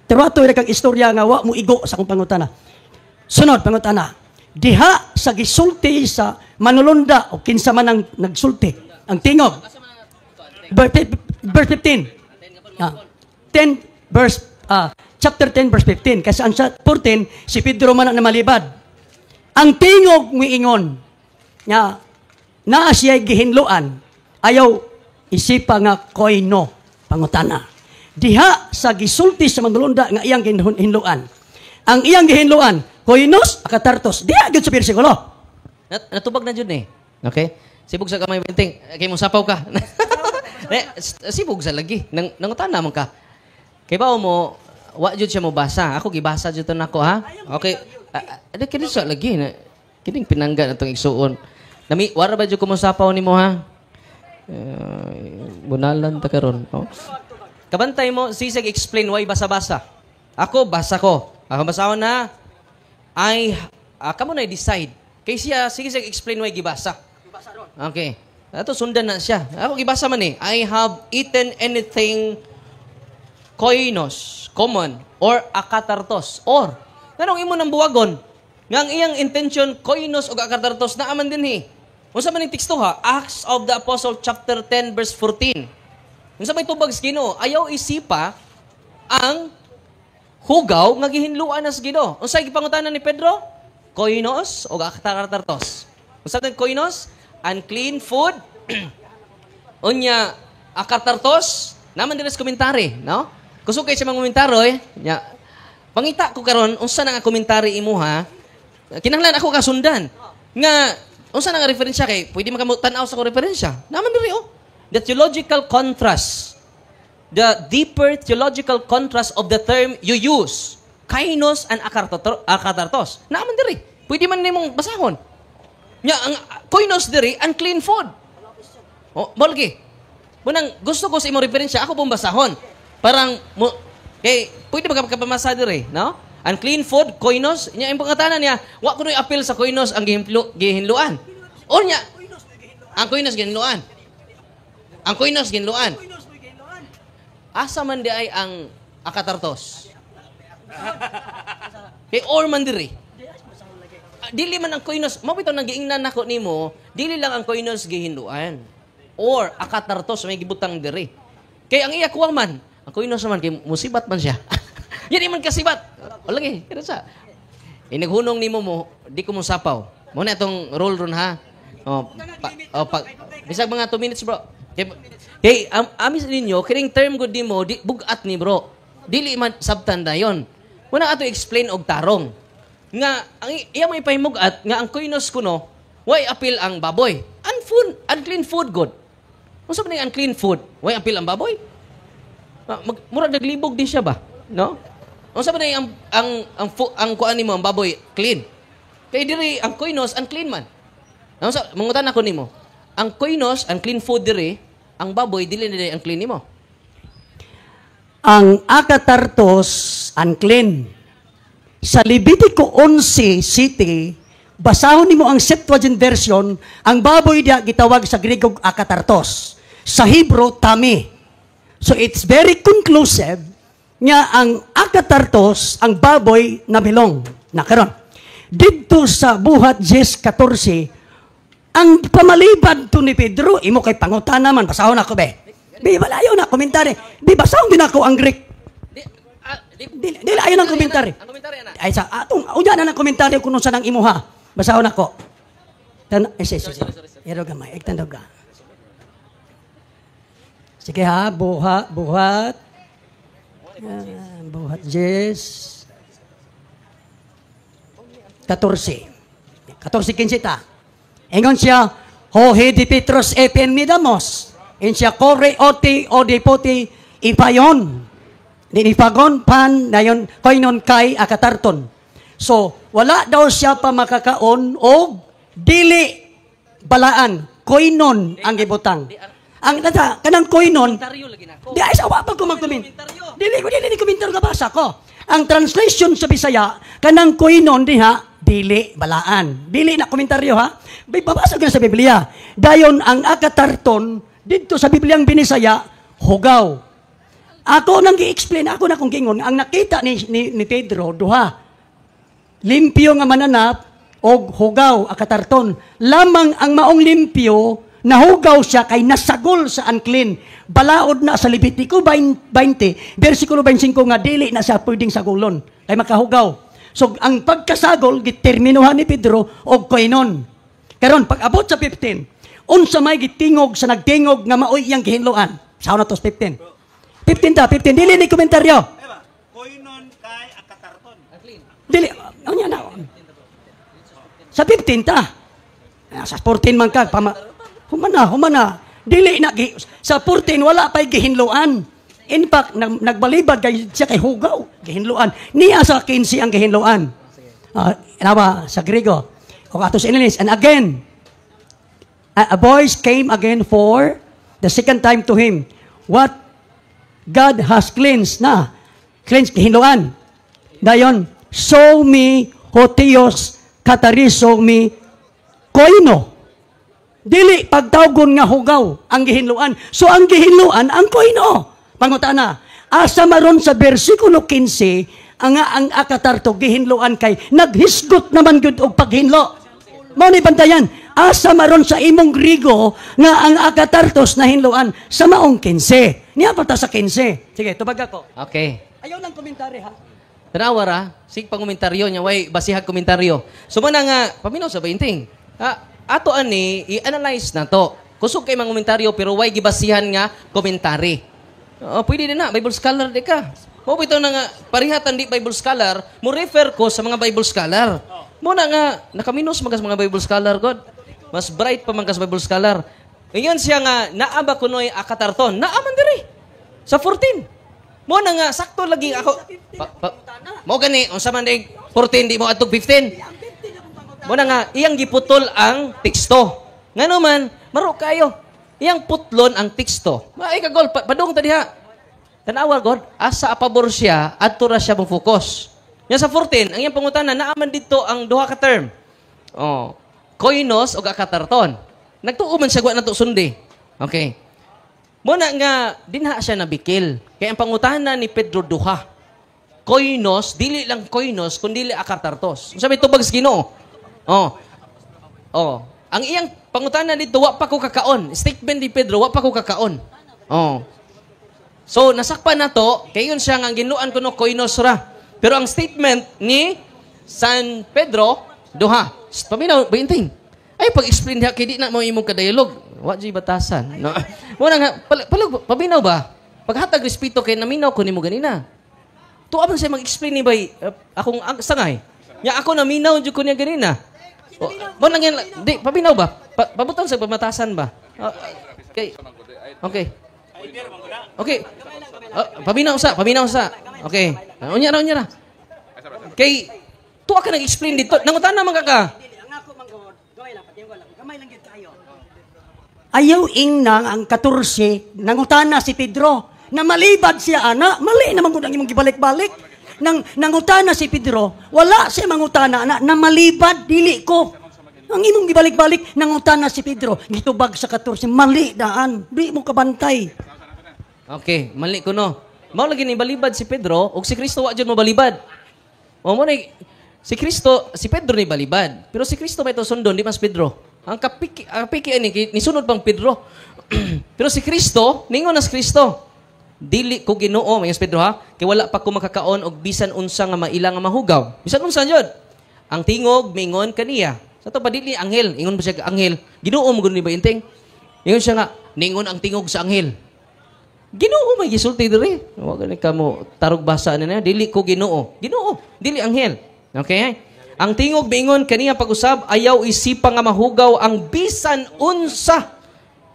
Tirato ra kag istorya nga wa mo igo sa akong pangutana. Sunod pangutana. Diha sa gisulti sa manulunda o kinsa man ang nagsulti, ang tingog. Verse 15. 10 verse chapter 10 verse 15 kasi ang sa 14 si Pedro man ang namalibad. Ang tingog miingon nga naa siya gihinloan ayaw isipa nga koino pangutana. Diha sa gisulti sa manulunda nga iyang gihinloan. Ang iyang gihinloan koinos akatartos. Diha gyud sa bersikulo. Natubag na jud ni. Okay? Sibog sa kamay binting. Kay mo sapaw ka. Sibog sa lagi. Nangutana man ka. Kay bao mo wa jud siya mo basa. Ako gibasa jud to nako ha. Okay. Adi kini sa lagi na kining pinangga na tong igsuon. Nami wara ba jud ko mo sapaw nimo ha? Bunalan ta karon. Oh. Kabantay mo sisig explain why basa-basa. Ako basa ko. Ako basahon na ay kamo na decide. Kay siya sige sig explain why gibasa. Okay. Ato sundan na siya. Ako gibasa man eh. I have eaten anything koinos, common, or akatartos. Or, kanong imo nang buwagon? Nga ang iyang intention, koinos o akatartos, naaman din eh. Unsa man yung teksto ha? Acts of the Apostle chapter 10 verse 14. Unsa may tubag sa Ginoo? Ayaw isipa ang hugaw nga gihinluan na sa Ginoo. Unsa gipangutana ni Pedro? Koinos o akatartos. Unsa man koinos? Unclean food. Unya akatartos, naman din sa komentary, no? Kusog kay sa mga komentary, eh. Nya, pangita ko karon unsa na nga komentary imo ha? Kinahanglan ako kasundan. Nga unsa na nga referensya kay pwede man kamo tan-aw sa ko referensya. Naman diri oh. The theological contrast. The deeper theological contrast of the term you use. Kainos and akatartos. Naman diri. Pwede man nimong basahon. Nya ang koinos diri, unclean food. Oh, bolgi. Munang gusto ko sa imong referensya, ako pong basahon. Parang mo kay pwede ba ka kapamasa diri, no? Unclean food, koinos, nya imong pangutana niya, wa kunoy apil sa koinos ang gihinluan. O nya ang koinos gihinluan. Ang koinos gihinluan. Asa man di ay ang akatartos? Kay or man diri. Ah, dili man ang koinos, mao bitaw nang giingnan nako nimo, dili lang ang koinos gihinluan. Or akatartos may gibutang diri. Kay ang iya kuwang man, ang koinos naman kay musibat man siya. Yan man kasibat. O lagi, kaya sa. Inaghunong nimo mo, di ko mo sapaw. Mo na itong rule ron ha. Oh, pa, oh, pa, bisag mga 2 minutes, bro. Kay amis ninyo, kining term gud nimo, di bugat ni bro. Dili man sabtan dayon. Muna ato explain og tarong. Nga ang iya mo ipahimugat nga ang koinos kuno, way apil ang baboy. Unfood, unclean food good. Unsa man ning unclean food? Way apil ang baboy? Ah, murag naglibog din siya ba? No? Unsa man ning ang kuan nimo ang baboy clean? Kay diri ang koinos unclean man. Unsa mangutan ako nimo? Ang koinos unclean food diri, ang baboy dili na unclean nimo. Ang akatartos, unclean. Sa Levitico 11 City, basahon nimo ang Septuagint version, ang baboy diya gitawag sa Grego akatartos. Sa Hebrew, tami. So it's very conclusive nga ang akatartos, ang baboy na bilong. Na karon. Didto sa Buhat 10:14, ang pamalibad to ni Pedro, imo kay pangutana man, basahon ako be. Bi, wala ayaw na komentary. Bi, basahon din ako ang Greek. Di, ah, di, Dili, dili ayaw ng komentary. Ang komentary ana. Ay sa atong unya na ng komentaryo kung unsa nang imuha. Basahon ako. Tan eh, sige, sige. Ero gamay, igtandog ka. Sige ha, buhat. Ah, Buhat 10:14. 14:15 ta. Ingon siya, Hohe di Petros epen midamos. In siya kore oti o di poti ipayon. Ninifagon pan nayon koinon kay akatarton. So, wala daw siya pa makakaon og dili balaan, koinon ang gibutang. Ang nata kanang koinon Komentaryo lagi nako. Di ay sa wa pa ko magkoment. Dili ko dili ni komentaryo ka basa ko. Ang translation sa Bisaya kanang koinon diha dili balaan. Dili na komentaryo ha. Bay babasa ko na sa Biblia. Dayon ang akatarton didto sa Bibliang Binisaya hugaw. Ako nang gi-explain, ako na kong giingon, ang nakita ni Pedro duha. Limpyo nga mananap og hugaw akatarton. Lamang ang maong limpyo nahugaw siya kay nasagol sa unclean. Balaod na sa Levitico 20, versikulo 25 nga dili na siya pwedeng sagolon kay makahugaw. So ang pagkasagol giterminuhan ni Pedro og koinon. Karon pag abot sa 15, unsa may gitingog sa nagtingog nga maoy iyang gihinloan. Sa na to sa 15. 15 ta, 15 dili ni komentaryo. Koinon kay akatarton. Dili, ano na? Sa 15 ta. Ah, sa 14 man ka, humana, humana. Dili na, sa 14 wala pa'y gihinloan. In fact, nagbalibad kay siya kay hugaw, gihinloan. Niya sa 15 ang gihinloan. Nawa, sa Griego. O ato sa English. And again, a voice came again for the second time to him. What God has cleansed na. Cleansed, gihinloan. Dayon, so me hotios katariso mi koino. Dili pagtawgon nga hugaw ang gihinloan. So ang gihinloan ang koino. Pangutana, asa maron sa bersikulo 15 ang akatarto gihinloan kay naghisgot naman gyud og paghinlo. Mao ni bantayan, asa maron sa imong Grigo nga ang akatartos nahinloan sa maong 15. Niya pa ta sa 15. Sige, tubag ako. Okay. Ayaw ng komentary ha. Tanawa ra, sig pangomentaryo niya, way basihag komentaryo. So muna nga, paminaw sa bainting. Ah, ato ani, i-analyze na to. Kusog kay mga komentaryo, pero way gibasihan nga komentary. Oh, pwede din na, Bible scholar di ka. Mo bitaw na nga, parihatan di Bible scholar, mo refer ko sa mga Bible scholar. Muna nga, nakaminos magas mga Bible scholar, God. Mas bright pa man kas Bible scholar. Ngayon siya nga, naa ba kunoy akatarton? Naa man diri. Sa 14. Mo na nga, sakto lagi ako. Mo gani, unsa man dig 14, di mo adtog 15. Muna nga iyang giputol ang teksto. Ngano man, maro kayo. Iyang putlon ang teksto. Maay ka gol, padung ta diha. Tanawa god, asa apabor siya, adto ra siya mo focus. Nya sa 14, ang iyang pangutana, naaman dito ang duha ka term. Oh, koinos ug akatarton. Nagtuo man siya wa nato sundi. Okay. Muna nga dinha siya nabikil. Kay ang pangutana ni Pedro duha. Koinos, dili lang koinos, kundi akatartos. Unsa may tubag sa Ginoo? Oh. Oh. Ang iyang pangutana dito, wa pa ko kakaon. Statement ni Pedro, wa pa ko kakaon. Oh. So, nasakpan na to, kay yun siya nga ang ginluan ko no, koinos ra. Pero ang statement ni San Pedro, duha. Shh, paminaw, bainting. Ay, pag-explain diha, kay di na mo imong kadialog. Wa di batasan. No? Muna nga, paminaw ba? Paghatag respeto kay naminaw ko nimo ganina. Tuwa man siya mag-explain ni bay, akong ang, sangay. Nya ako naminaw jud ko niya ganina. O, mo lang yan, di, paminaw ba? Pabutan sa pamatasan ba? Okay. Okay. Okay. Oh, paminaw sa, paminaw sa. Okay. Unya ra, unya ra. Kay tuwa ka nag-explain dito. Nangutana man ka ka. Ayaw ingnang ang 14, nangutana si Pedro, na malibad siya, ana, mali naman gud ang imong gibalik-balik. Nang nangutana si Pedro, wala siya mangutana, ana, na malibad, dili ko. Ang imong gibalik-balik, nangutana si Pedro, gitubag sa 14, mali daan, di mo kabantay. Okay, mali ko no. Mao lagi ni balibad si Pedro ug si Kristo wa jud mo balibad. O mo ni si Kristo, si Pedro ni balibad. Pero si Kristo may to sundon, di mas Pedro. Ang kapiki, ang kapiki ani kay nisunod pang Pedro. Pero si Kristo, ningon na si Kristo. Dili ko Ginoo, mayos Pedro ha, kay wala pa ko makakaon og bisan unsa nga maila nga mahugaw. Bisan unsa jud. Ang tingog mingon kaniya. Sa to pa dili anghel, ingon ba siya anghel? Ginoo mo gud ni ba inting? Ingon siya nga, ningon ang tingog sa anghel. Ginoo may gisulti diri. Wa gani ka mo tarog basa na niya. Dili ko Ginoo. Ginoo, dili anghel. Okay? Ang tingog miingon kaniya pag-usab ayaw isipa nga mahugaw ang bisan unsa.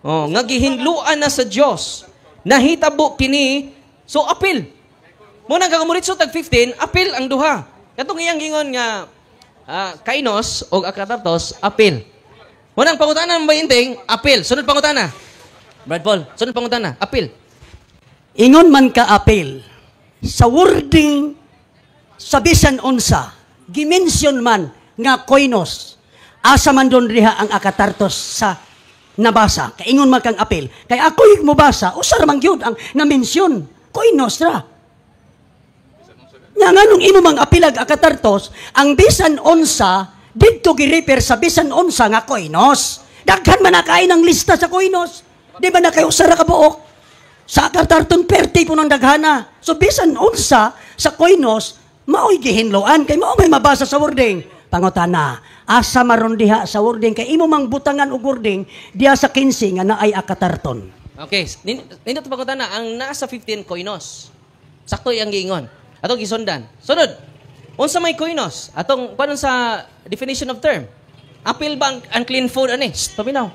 Oh, nga gihinluan na sa Dios. Nahitabo kini, so apil. Muna nga kumuritso tag 15, apil ang duha. Katong iyang gingon nga kainos og akatartos, apil. Muna ang pangutana ng bayinting, apil. Sunod pangutana. Brad Paul, sunod pangutana, apil. Ingon man ka apil, sa wording sa bisan unsa, gimension man nga koinos, asa man doon riha ang akatartos sa nabasa, kaingon man kang apil. Kay ako'y mobasa, usar man gyud ang na-mention, koinos ra. Nya nganong imo mang apilag akatartos, ang bisan unsa, didto gi-refer sa bisan unsa nga koinos. Daghan man na kain ang lista sa koinos. Di ba na kayo usar ra ka buok? Sa akatarton perti po ng daghana. So bisan unsa sa koinos, mao'y gihinloan kay mao may mabasa sa wording. Pangutana, asa maron diha sa wording kay imo mang butangan og wording diha sa 15 nga naay akatarton. Okay, nindot pangutana ang nasa 15 koinos. Sakto iyang giingon. Atong gisundan. Sunod. Unsa may koinos? Atong panon sa definition of term? Apil ba ang unclean food ani? Shh, paminaw.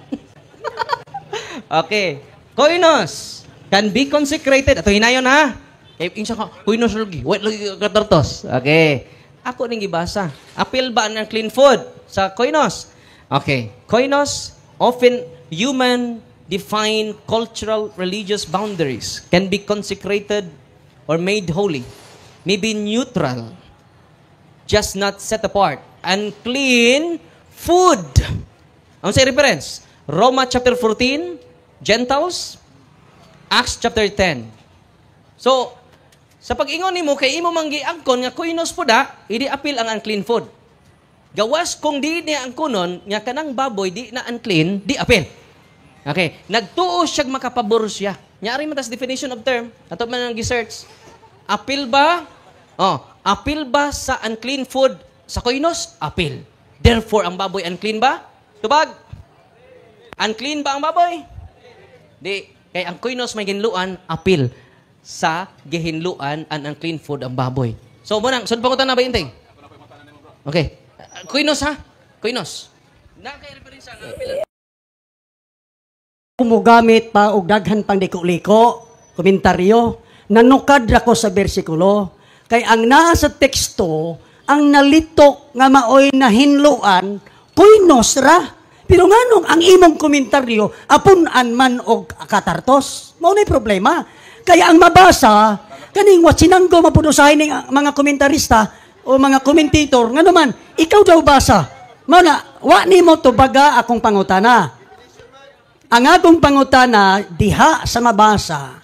Okay. Koinos can be consecrated. Ato hinayon ha. Kay insa ka koinos lagi. Wait lagi katartos. Okay. Ako ning gibasa. Apil ba ang unclean food sa koinos? Okay. Koinos often human defined cultural religious boundaries can be consecrated or made holy. May be neutral, just not set apart. Unclean food. Ang sa reference? Roma chapter 14, Gentiles, Acts chapter 10. So, sa pag-ingon nimo kay imo man giangkon nga koinos puda, idi apil ang unclean food. Gawas kung di niya angkonon nga kanang baboy di na unclean, di apil. Okay, nagtuo siyag makapabor siya. Nyari man tas definition of term, ato man ang gi-search. Apil ba? Oh, apil ba sa unclean food sa koinos? Apil. Therefore, ang baboy unclean ba? Tubag. Unclean ba ang baboy? Di. Kay ang koinos may ginluan, apil sa gihinluan ang unclean food ang baboy. So, munang, sunod pangutan na ba yun, ting? Okay. Koinos ha? Koinos. Na kay referensya nga apil. Kumugamit pa og daghan pang liko-liko, komentaryo, nanukad ra ko sa bersikulo, kay ang naa sa teksto, Ang nalitok nga maoy nahinloan, koinos ra. Pero nganong ang imong komentaryo apun-an man og akatartos? Mao na problema. Kaya ang mabasa kaning watsinanggo mapud usahay ning mga komentarista o mga commentator, ngano man ikaw daw basa. Mao na wa nimo tubaga akong pangutana. Ang akong pangutana diha sa mabasa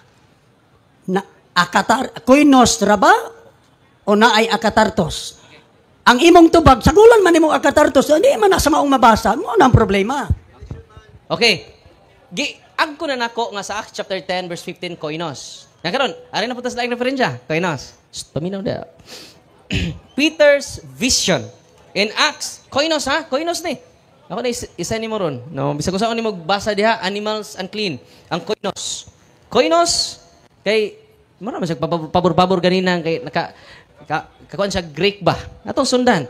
na akatar koinos ra ba o naay akatartos? Ang imong tubag, sagulan man nimo akatartos, hindi man na sa maong mabasa, mao na ang problema. Okay. Gi agko na nako nga sa Acts chapter 10 verse 15 koinos. Nga karon, ari na punta sa laing referensya, koinos. Shh, paminaw da. Peter's vision in Acts, koinos ha, koinos ni. Ako na isa nimo ron. No, bisag kung saan nimo basa diha, animals unclean. Ang koinos. Koinos kay mo na man siya pabor-pabor ganina kay naka kakuan siya Greek ba? Atong sundan.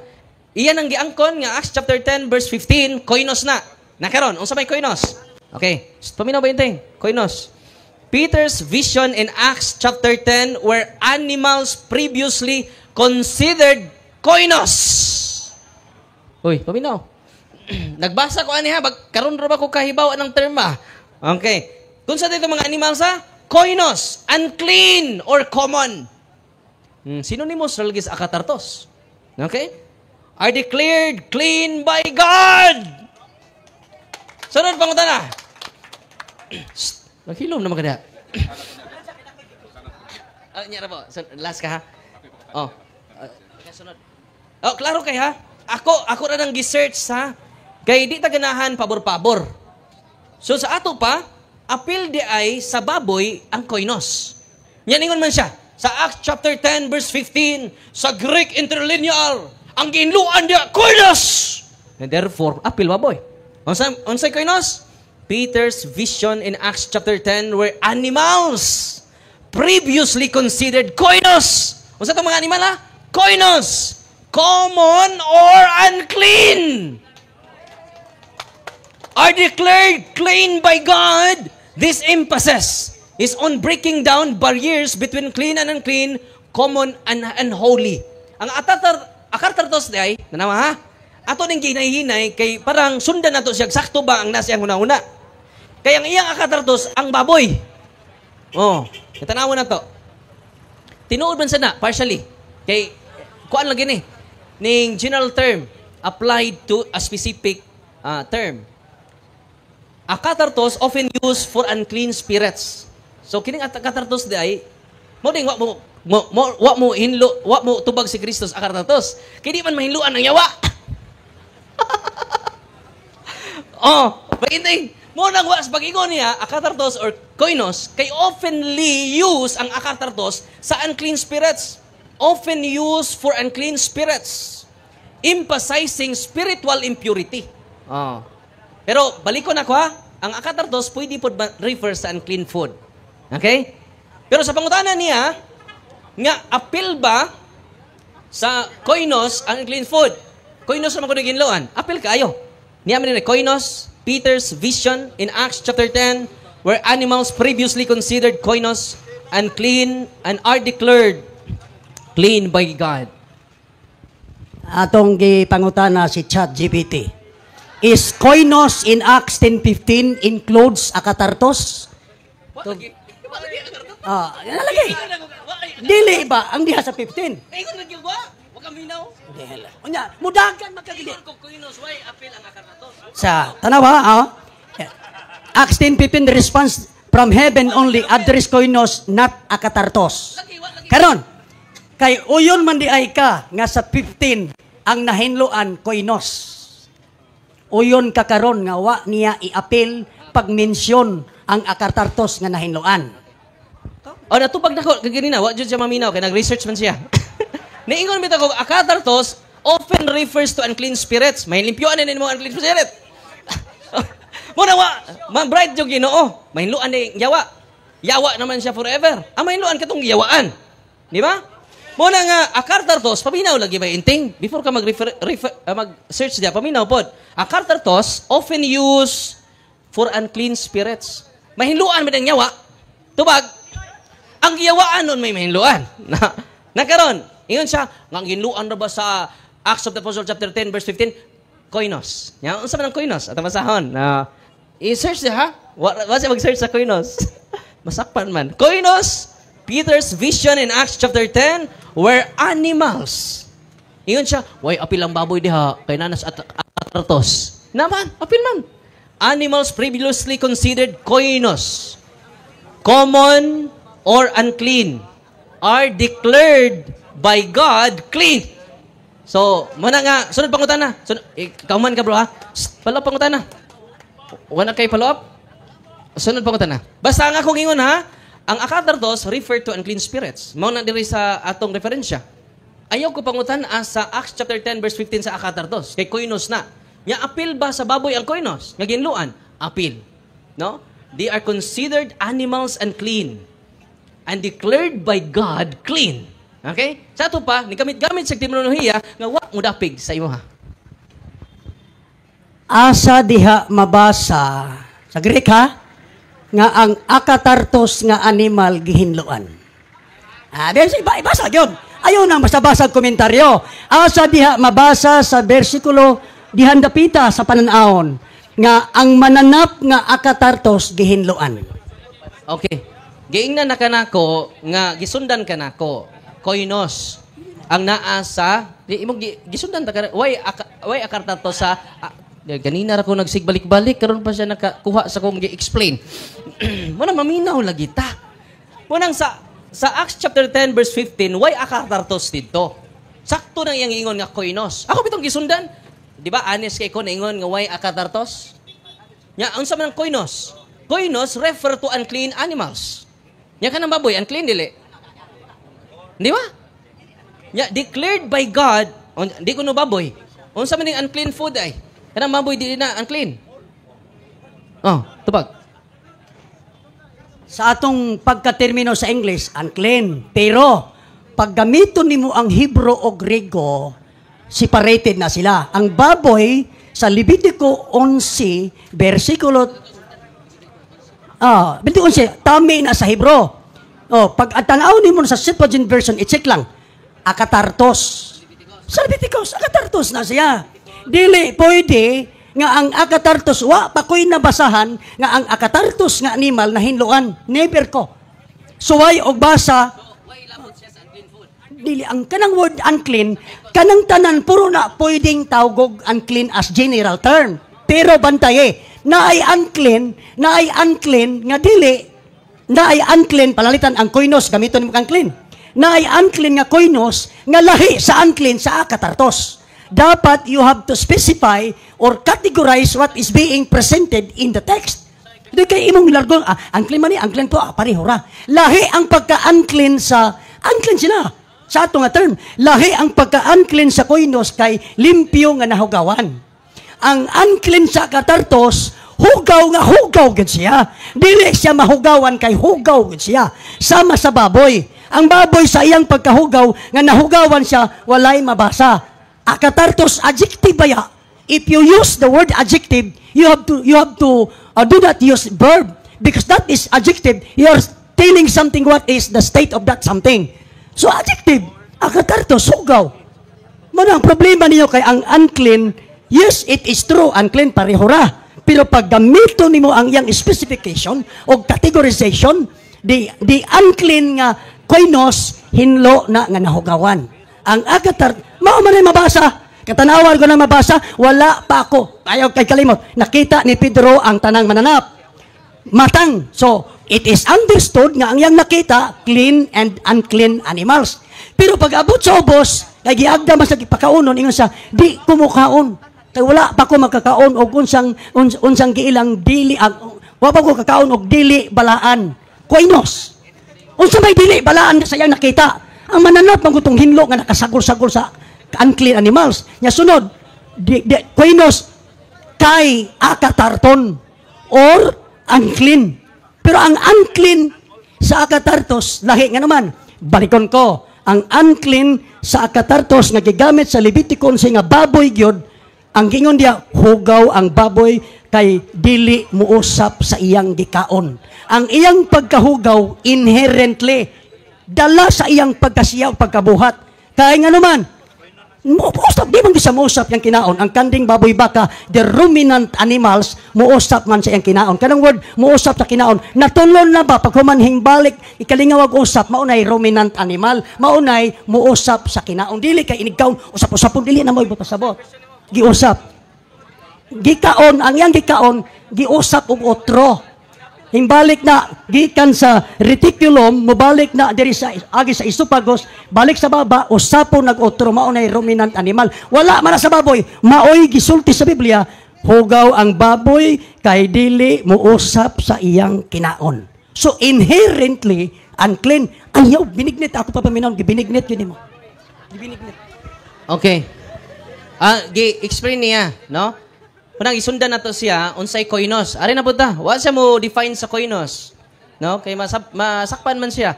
Iyan ang giangkon nga Acts chapter 10 verse 15, koinos na. Nakaron, unsa may koinos? Okay, paminaw ba yun, koinos. Peter's vision in Acts chapter 10 were animals previously considered koinos. Uy, paminaw. Nagbasa ko ani ha, bag, karon ra ba ko kahibaw anang term ba? Okay. Kung sa dito mga animals ha, koinos, unclean or common. Synonymous ra lagi sa akatartos. Okay? Are declared clean by God. Sunod pangutana. Shh, maghilom naman kada. Oh, nya ra po. So, last ka ha. Oh. Sunod. Oh, klaro kay ha. Ako ra nang gi-search ha. Kay di ta ganahan pabor-pabor. So sa ato pa, apil di ay sa baboy ang koinos. Nya ningon man siya sa Acts chapter 10 verse 15 sa Greek interlinear, ang giinluan diya koinos. And therefore, apil baboy. Unsay koinos? Peter's vision in Acts chapter 10 were animals previously considered koinos. Unsa tong mga animal ha? Koinos. Common or unclean. Are declared clean by God. This emphasis is on breaking down barriers between clean and unclean, common and unholy. Ang akatartos di ay, nanawa ha? Ato ning ginahinay kay parang sundan nato siya sakto ba ang nasa iyang hunahuna. Kay ang iyang akatartos ang baboy. Oh, tanawan na to. Tinuod man sana partially. Kay kuan lagi ni ning general term applied to a specific term. Akatartos often used for unclean spirits. So kining akatartos di ay mo ding wa mo hinlo, wa mo tubag si Kristo sa akatartos. Kay di man mahinluan ang yawa. Oh, painting. Mo nang wa sa pag-ingon niya akatartos or koinos kay oftenly use ang akatartos sa unclean spirits. Often used for unclean spirits, emphasizing spiritual impurity. Oh. Pero balikon ako ha, ang akatartos pwede po refer sa unclean food. Okay? Pero sa pangutana niya, nga apil ba sa koinos ang unclean food? Koinos naman kuno ginloan. Apil kaayo. Niya man ni koinos, Peter's vision in Acts chapter 10, where animals previously considered koinos unclean and are declared clean by God. Atong gipangutana si ChatGPT. Is koinos in Acts 10:15 includes akatartos? Ah, nalagay. Dili ba ang diha sa 15? Ingon lagi wa, wa kaminaw. Unya, mudagan magkagili. Ingon ko koinos way apil ang akatartos. Sa tanawa, ah. Acts 10:15 response from heaven only address koinos, not akatartos. Karon, kay uyon man di ay ka nga sa 15 ang nahinloan koinos. Uyon ka karon nga wa niya iapil pagmensyon ang akatartos nga nahinloan. O natubag nako kay ganina wa jud siya maminaw kay nag-research man siya. Niingon bitaw ko akatartos often refers to unclean spirits. May limpyoan ni nimo unclean spirit. Mo na wa man bright jud Ginoo. Mahinloan ni yawa. Yawa naman siya forever. Ang mahinloan katong giyawaan. Di ba? Mo na nga akartartos paminaw lagi ba inting before ka mag-refer, mag-search diya paminaw pod. Akartartos often used for unclean spirits. Mahinluan man ang yawa. Tubag. Ang giyawaan nun may mahinluan. Nakaron, Ingon siya, nga ang ginluan ra ba sa Acts of the Apostles chapter 10 verse 15, koinos. Nya unsa man ang koinos? Atong basahon. Na i-search diha ha. Wa siya mag-search sa koinos. Masakpan man. Koinos, Peter's vision in Acts chapter 10 were animals. Ingon siya, "Way apil ang baboy diha kay nanas at atartos." Naman, apil man. Animals previously considered koinos, common or unclean, are declared by God clean. So, muna nga, sunod pangutana. Sunod, eh, kauman ka, bro, ha? Shh, follow up pangutana. Wala kay follow up? Sunod pangutana. Basta nga akong ingon, ha? Ang akatartos refer to unclean spirits. Mao na diri sa atong referensya. Ayaw ko pangutan sa Acts chapter 10 verse 15 sa akatartos. Kay koinos na. Nya apil ba sa baboy ang koinos? Nga ginluan? Apil. No? They are considered animals unclean and declared by God clean. Okay? Sa ato pa, ni gamit-gamit sa terminolohiya nga wa mo dapig sa imuha. Asa diha mabasa sa Greek, ha, nga ang akatartos nga animal gihinloan? Ah, iba ibasa gyud. Ayaw nang basa-basa komentaryo. Asa diha mabasa sa bersikulo dihan dapita sa panan-awon nga ang mananap nga akatartos gihinloan? Okay. Giingnan na kanako nga gisundan kanako koinos ang naa sa di imong gisundan ta ka way aka, way akartato sa di, ganina ra ko nagsigbalik-balik, karon pa siya nakakuha sa kong gi-explain. Mo na maminaw lagi ta. Mo nang sa Acts chapter 10 verse 15, way akatartos didto. Sakto nang iyang ingon nga koinos. Ako bitong gisundan. Di ba honest kay ko naingon nga way akatartos? Nya unsa man ang koinos? Koinos refer to unclean animals. Nya kanang baboy unclean, dili? Di ba? Nya declared by God, di ko no baboy. Unsa man ning unclean food ay? Kanang baboy dili na unclean. Oh, tubag. Sa atong pagkatermino sa English, unclean. Pero, pag gamiton nimo ang Hebrew o Grego, separated na sila. Ang baboy, sa Levitico 11, versikulo 11, tami na sa Hebrew. Oh, pag tanaw nimo sa Septuagint version, i-check lang. Akatartos. Sa Leviticus, akatartos na siya. Dili pwede nga ang akatartos, wa pa ko'y nabasahan nga ang akatartos nga animal na hinluan. Never ko. Suway og basa, dili ang kanang word unclean, kanang tanan puro na pwedeng tawgog unclean as general term. Pero bantaye, naay unclean nga dili, naay unclean, palalitan ang koinos, gamiton mo unclean. Naay unclean nga koinos nga lahi sa unclean sa akatartos. Dapat you have to specify or categorize what is being presented in the text. Di kay imong largo, unclean man ni, unclean po, pareho ra. Lahi ang pagka-unclean sa, unclean sila. Sa ato nga term, lahi ang pagka-unclean sa koinos kay limpyo nga nahugawan. Ang unclean sa katartos, hugaw nga hugaw gid siya. Dili siya mahugawan kay hugaw gid siya. Sama sa baboy. Ang baboy sa iyang pagkahugaw nga nahugawan siya, walay mabasa. Akatartos adjective baya. If you use the word adjective, you have to do not use verb because that is adjective. You are telling something, what is the state of that something. So adjective, akatartos, hugaw. Mano ang problema niyo kay ang unclean, yes, it is true, unclean pareho ra. Pero pag gamito nimo ang iyang specification o categorization, the unclean nga koinos hinlo na nga nahugawan. Ang akatar, mao man ay mabasa. Katanawan ko na mabasa, wala pa ako. Ayaw kay kalimot. Nakita ni Pedro ang tanang mananap. Matang. So, it is understood nga ang iyang nakita, clean and unclean animals. Pero pag abot sa ubos, kay giagda man sa gipakaunon, ingon sa, "Di ko mukaon. Kay wala pa ko makakaon og unsang giilang dili, ang, wa pa ko kakaon og dili balaan." Koinos. Unsa may dili balaan sa iyang nakita? Ang mananap man gutong hinlo nga nakasagol-sagol sa unclean animals. Nya sunod, di, koinos kay akatarton or unclean. Pero ang unclean sa akatartos, lahi nga naman. Balikon ko, ang unclean sa akatartos nga gigamit sa Levitico sa nga baboy gyud, ang gingon diya, hugaw ang baboy kay dili muusap sa iyang gikaon. Ang iyang pagkahugaw inherently dala sa iyang pagkasiya o pagkabuhat. Kay nga naman, mo usap, di man bisa mousap yang kinaon. Ang kanding, baboy, baka, the ruminant animals, mousap man sa iyang kinaon. Kanang word, mousap sa kinaon. Natulon na ba, pag human balik, ikalingaw og usap, maunay ruminant animal, maunay mousap sa kinaon. Dili kay inigkaon, usap-usapon, dili na mo pasabot. Giusap. Gikaon, ang iyang gikaon, giusap og otro. Himbalik na gikan sa reticulum, mobalik na diri sa agi sa esophagus, balik sa baba, usapon nag-otro, mao nay ruminant animal. Wala man na sa baboy, maoy gisulti sa Biblia, hugaw ang baboy kay dili muusap sa iyang kinaon. So inherently unclean. Ayaw binignit ako pa paminaw, gibinignit yun nimo. Gibinignit. Okay. Ah, gi-explain niya, no? Unang isundan nato siya unsay koinos. Ari na pud ta. Wa siya mo define sa koinos. No? Kay masakpan man siya.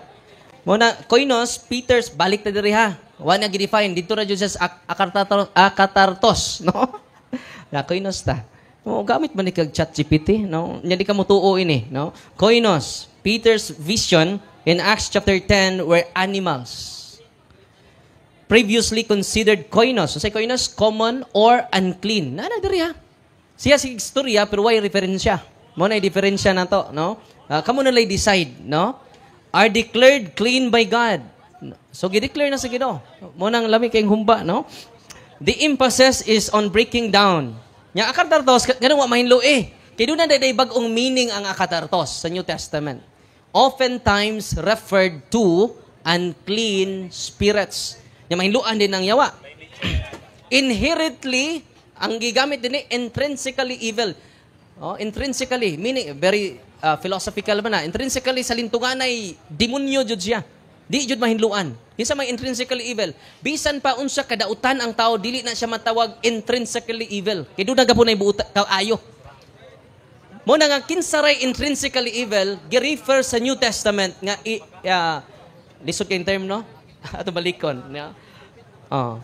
Mo na koinos, Peters balik ta diri ha. Wa na gi-define dito ra jud siya sa akatartos, no? Na koinos ta. Mo gamit man ni kag ChatGPT, no? Nya di ka motuo ini, no? Koinos, Peter's vision in Acts chapter 10 were animals previously considered koinos. So, say koinos, common or unclean. Na diri ha. Siya si istorya pero way referensya. Mo na diferensya na to, no? Ah, kamo na lay decide, no? Are declared clean by God. So gi-declare na sa Ginoo. Mo nang lami kayong humba, no? The emphasis is on breaking down. Nya akatartos ganun wa mahinlo eh. Kay doon na day bag-ong meaning ang akatartos sa New Testament. Oftentimes referred to unclean spirits. Nya mahinluan din ang yawa. Inherently, ang gigamit din ni intrinsically evil. Oh, intrinsically, meaning very philosophical man na. Intrinsically sa lintungan ay demonyo jud siya. Di jud mahinluan. Kinsa may intrinsically evil? Bisan pa unsa kadautan ang tao, dili na siya matawag intrinsically evil. Kay doon na gapon ay buot kaayo. Mo na nga kinsa ray intrinsically evil, gi-refer sa New Testament nga lisod kay term, no? Ato balikon, no? Oh.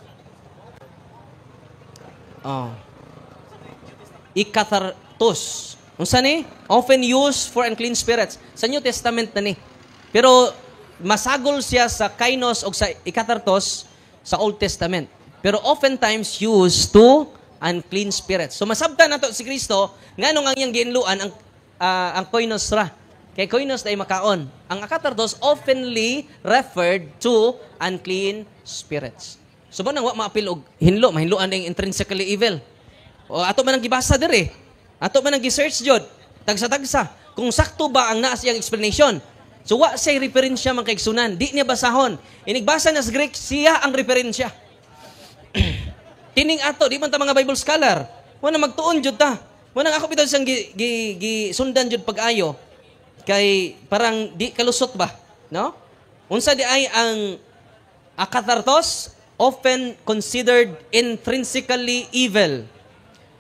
Oh. Ikathartos. Unsa ni? Often used for unclean spirits. Sa New Testament na ni. Pero masagol siya sa kainos o sa ikathartos sa Old Testament. Pero oftentimes used to unclean spirits. So masabtan nato si Kristo nganong ang iyang giinluan ang koinos ra. Kay koinos ay makaon. Ang akathartos oftenly referred to unclean spirits. So mo nang wa maapil og hinlo, mahinloan ning intrinsically evil. O ato man ang gibasa diri. Ato man ang gi-search jud. Tagsa-tagsa. Kung sakto ba ang naa siyang explanation. So wa siya referensya man kay igsunan. Di niya basahon. Inigbasa na sa Greek, siya ang referensya. Kining ato, di man ta mga Bible scholar. Wa na magtuon jud ta. Wa nang ako bitaw siyang gi sundan jud pag-ayo. Kay parang di kalusot ba, no? Unsa di ay ang akathartos, often considered intrinsically evil,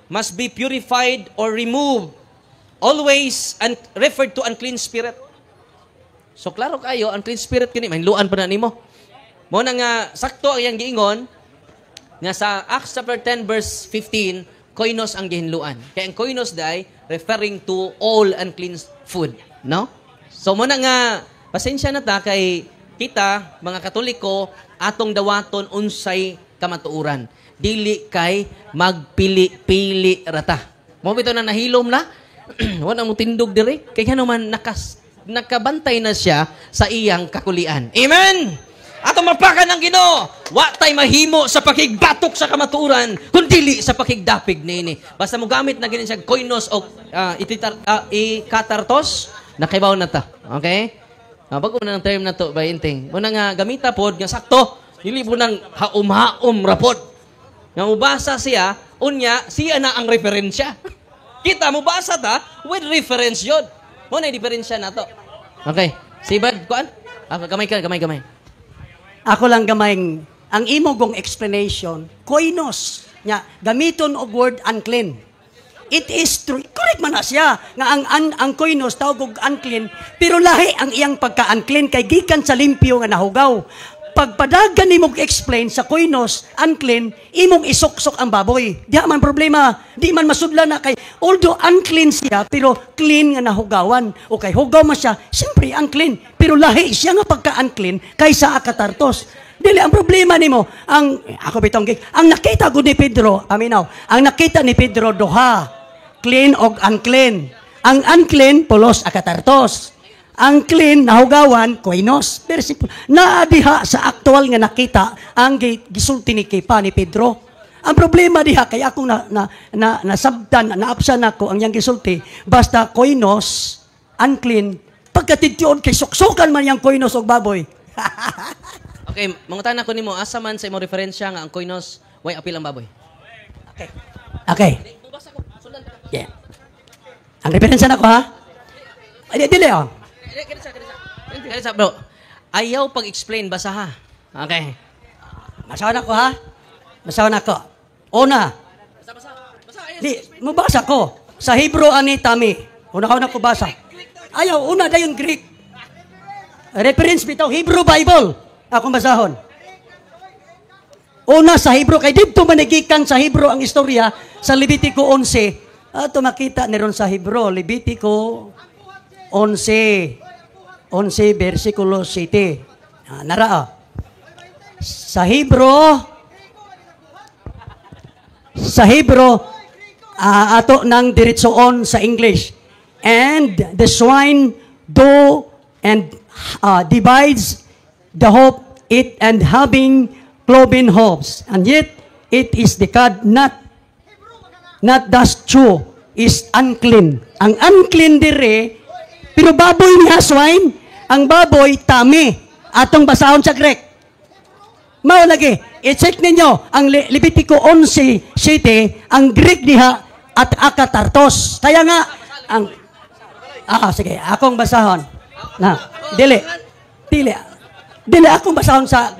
must be purified or removed, always and referred to unclean spirit. So klaro kayo, unclean spirit kini mahinluan pa na nimo. Mo na nga sakto ang iyang giingon nga sa Acts chapter 10 verse 15, koinos ang gihinluan. Kay ang koinos day referring to all unclean food, no? So mo na nga pasensya na ta kay kita mga Katoliko atong dawaton unsay kamatuoran. Dili kay magpili-pili rata. Mo bitaw na nahilom na. Wala mo tindog diri kay ngano man nakabantay na siya sa iyang kakulian. Amen. Ato mapakan ang Ginoo. Wa tay mahimo sa pakigbatok sa kamatuoran kun dili sa pakigdapig niini. Basta mo gamit na gini siya koinos o ikatartos, nakaibaw na ta. Okay? Bago na ng term na to, bayinting. Muna nga gamita pod nga sakto, dili po nang haum-haum rapod. Nga mubasa siya, unya siya na ang referensya. Kita mubasa ta with reference yun. Mo na diferensya na to. Okay. Si Bad, kuan? Ah, gamay ka, gamay, gamay. Ako lang gamay ang imo gong explanation, koinos nya gamiton og word unclean. It is true. Correct man na siya nga ang koinos tawag og unclean, pero lahi ang iyang pagka-unclean kay gikan sa limpyo nga nahugaw. Pagpadagan nimong explain sa koinos unclean, imong isuksok ang baboy. Di man problema, di man masudlan na kay although unclean siya pero clean nga nahugawan. O kay hugaw man siya, siyempre unclean, pero lahi siya nga pagka-unclean kaysa akatartos. Dili ang problema nimo, ang ako bitong ang nakita gud ni Pedro, paminaw. Ang nakita ni Pedro duha, clean og unclean. Ang unclean pulos akatartos. Ang clean nahugawan koinos. Very simple. Naa diha sa aktual nga nakita ang gisulti ni Kepa, ni Pedro. Ang problema diha kay akong na na, na nasabtan, naapsan nako ang iyang gisulti, basta koinos, unclean, pagkatidyoon kay suksukan man yang koinos og baboy. Okay, mangutana ko nimo, asa man sa imong referensya nga ang koinos way apil ang baboy? Okay. Okay. Yeah. Ang referensya nako ha? Ay, dili oh. Kaya sa bro, ayaw pag-explain, basa ha. Okay. Basahon ako ha. Basahon ako. Una. Di, mubasa ko. Sa Hebrew ani tami. Una ka na ko basa. Ayaw, una dayon Greek. Reference bitaw Hebrew Bible. Akong basahon. Una sa Hebrew kay didto manigikan sa Hebrew ang istorya sa Levitico 11. Ato makita niron sa Hebrew, Levitico 11. 11 versikulo 7. Ah, naraa. Sa Hebrew, ato nang diretsoon sa English. And the swine do and divides the hoof it and having cloven hoofs. And yet it is the God not thus true is unclean. Ang unclean dire, pero baboy niya swine, ang baboy tami. Atong basahon sa Greek. Mao lagi, i-check ninyo ang Levitico 11:7, ang Greek diha at akatartos. Kaya nga ang sige, akong basahon. Na, dili. Dili. Dili akong basahon sa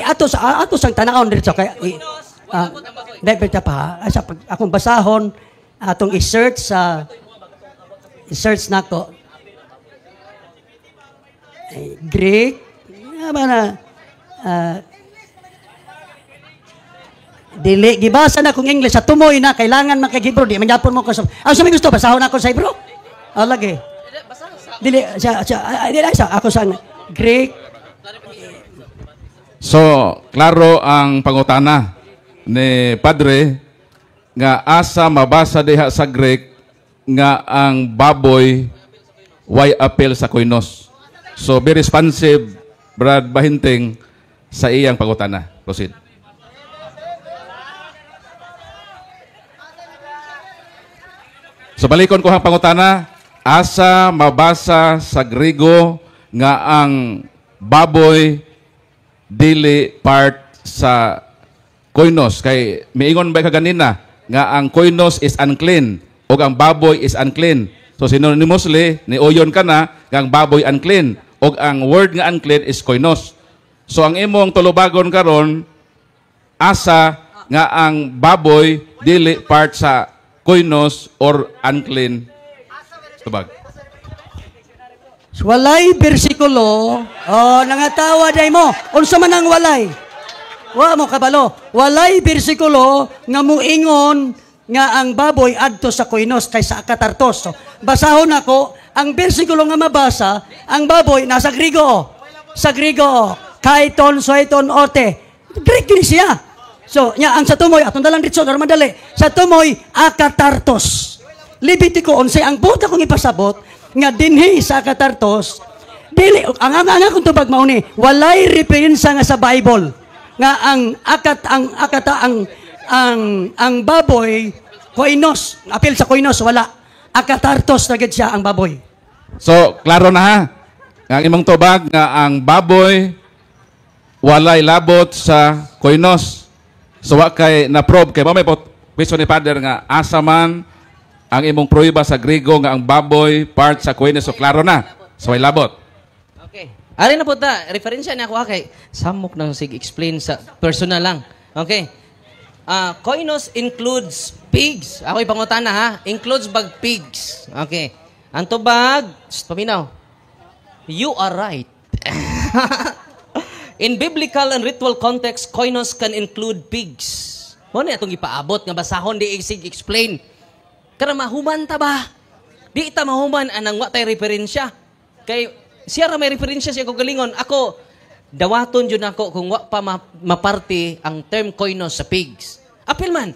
ato sa ato sang tanawon dito kay di pa pa sa pag, akong basahon atong i-search sa i-search nako. Eh, Greek ba na dili gibasa na kung English sa tumoy na kailangan makag-Hebrew, di man gyapon mo ko sa sa may gusto basahon ako sa Hebrew. Ah, lagi dili sa dili sa ako sa Greek. So, klaro ang pangutana ni Padre nga asa mabasa diha sa Greek nga ang baboy way apil sa koinos. So, be responsive, Brad Bahinting, sa iyang pangutana. Proceed. So, balikon ko ang pangutana. Asa mabasa sa Grego nga ang baboy dili part sa koinos? Kay miingon ba kaganina nga ang koinos is unclean o ang baboy is unclean? So synonymously ni uyon ka na nga ang baboy unclean o ang word nga unclean is koinos. So ang imong tulubagon karon, asa nga ang baboy dili part sa koinos or unclean? Tubag. Walay bersikulo. Oh, nangatawa day mo. Unsa man ang walay? Wa mo kabalo. Walay bersikulo nga muingon nga ang baboy adto sa koinos kay sa akatartos. So, basahon ako ang bersikulo nga mabasa, ang baboy nasa Griego. Sa Griego, kaiton soiton ote. Greek kini siya. So, nya ang sa tumoy atong dalang ditso aron madali. Sa tumoy akatartos. Levitico 11 ang buot akong ipasabot nga dinhi sa akatartos dili ang akong tubag mao ni walay referensya nga sa Bible nga ang akat ang akata ang baboy koinos, apil sa koinos, wala. Akatartos na gid siya ang baboy. So, klaro na ha. Ang imong tubag nga ang baboy walay labot sa koinos. So, wa kay na-probe kay mo may question ni Father nga asa man ang imong prueba sa Griego nga ang baboy part sa koinos. So, klaro na. So, way labot. Okay. Ari na po ta, referensya na ako ha, kay samok nang sig explain sa personal lang. Okay. Koinos includes pigs. Ako ipangutana ha. Includes bag pigs. Okay. Ang tubag, shh, paminaw. You are right. In biblical and ritual context, koinos can include pigs. Mo na itong ipaabot nga basahon di sig explain. Kana mahuman ta ba? Di ta mahuman anang wa tay referensya. Kay siya ra may referensya siya kagalingon. Ako Dawaton jud nako kung wa pa maparti ang term koinos sa pigs. Apil man.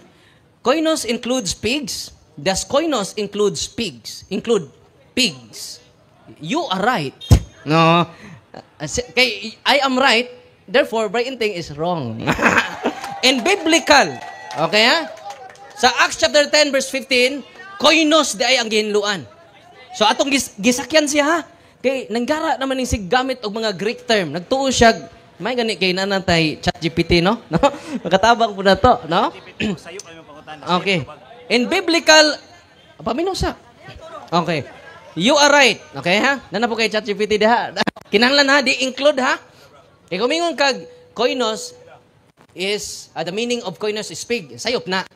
Koinos includes pigs. Does koinos includes pigs? Include pigs. You are right. No. Kay I am right, therefore Brian Ting is wrong. In biblical. Okay ha? Sa Acts chapter 10 verse 15, koinos di ay ang gihinluan. So atong gisakyan siya ha. Kay nanggara naman ning sig gamit og mga Greek term. Nagtuo siya may gani kay nanantay ChatGPT, no? No? Makatabang po na to, no? Sayop ay pangutana. Okay. In biblical, paminaw sa. Okay. You are right. Okay ha? Nana po kay ChatGPT diha. Kinahanglan ha, di include ha. Kay kumingon kag koinos is the meaning of koinos is pig. Sayop na.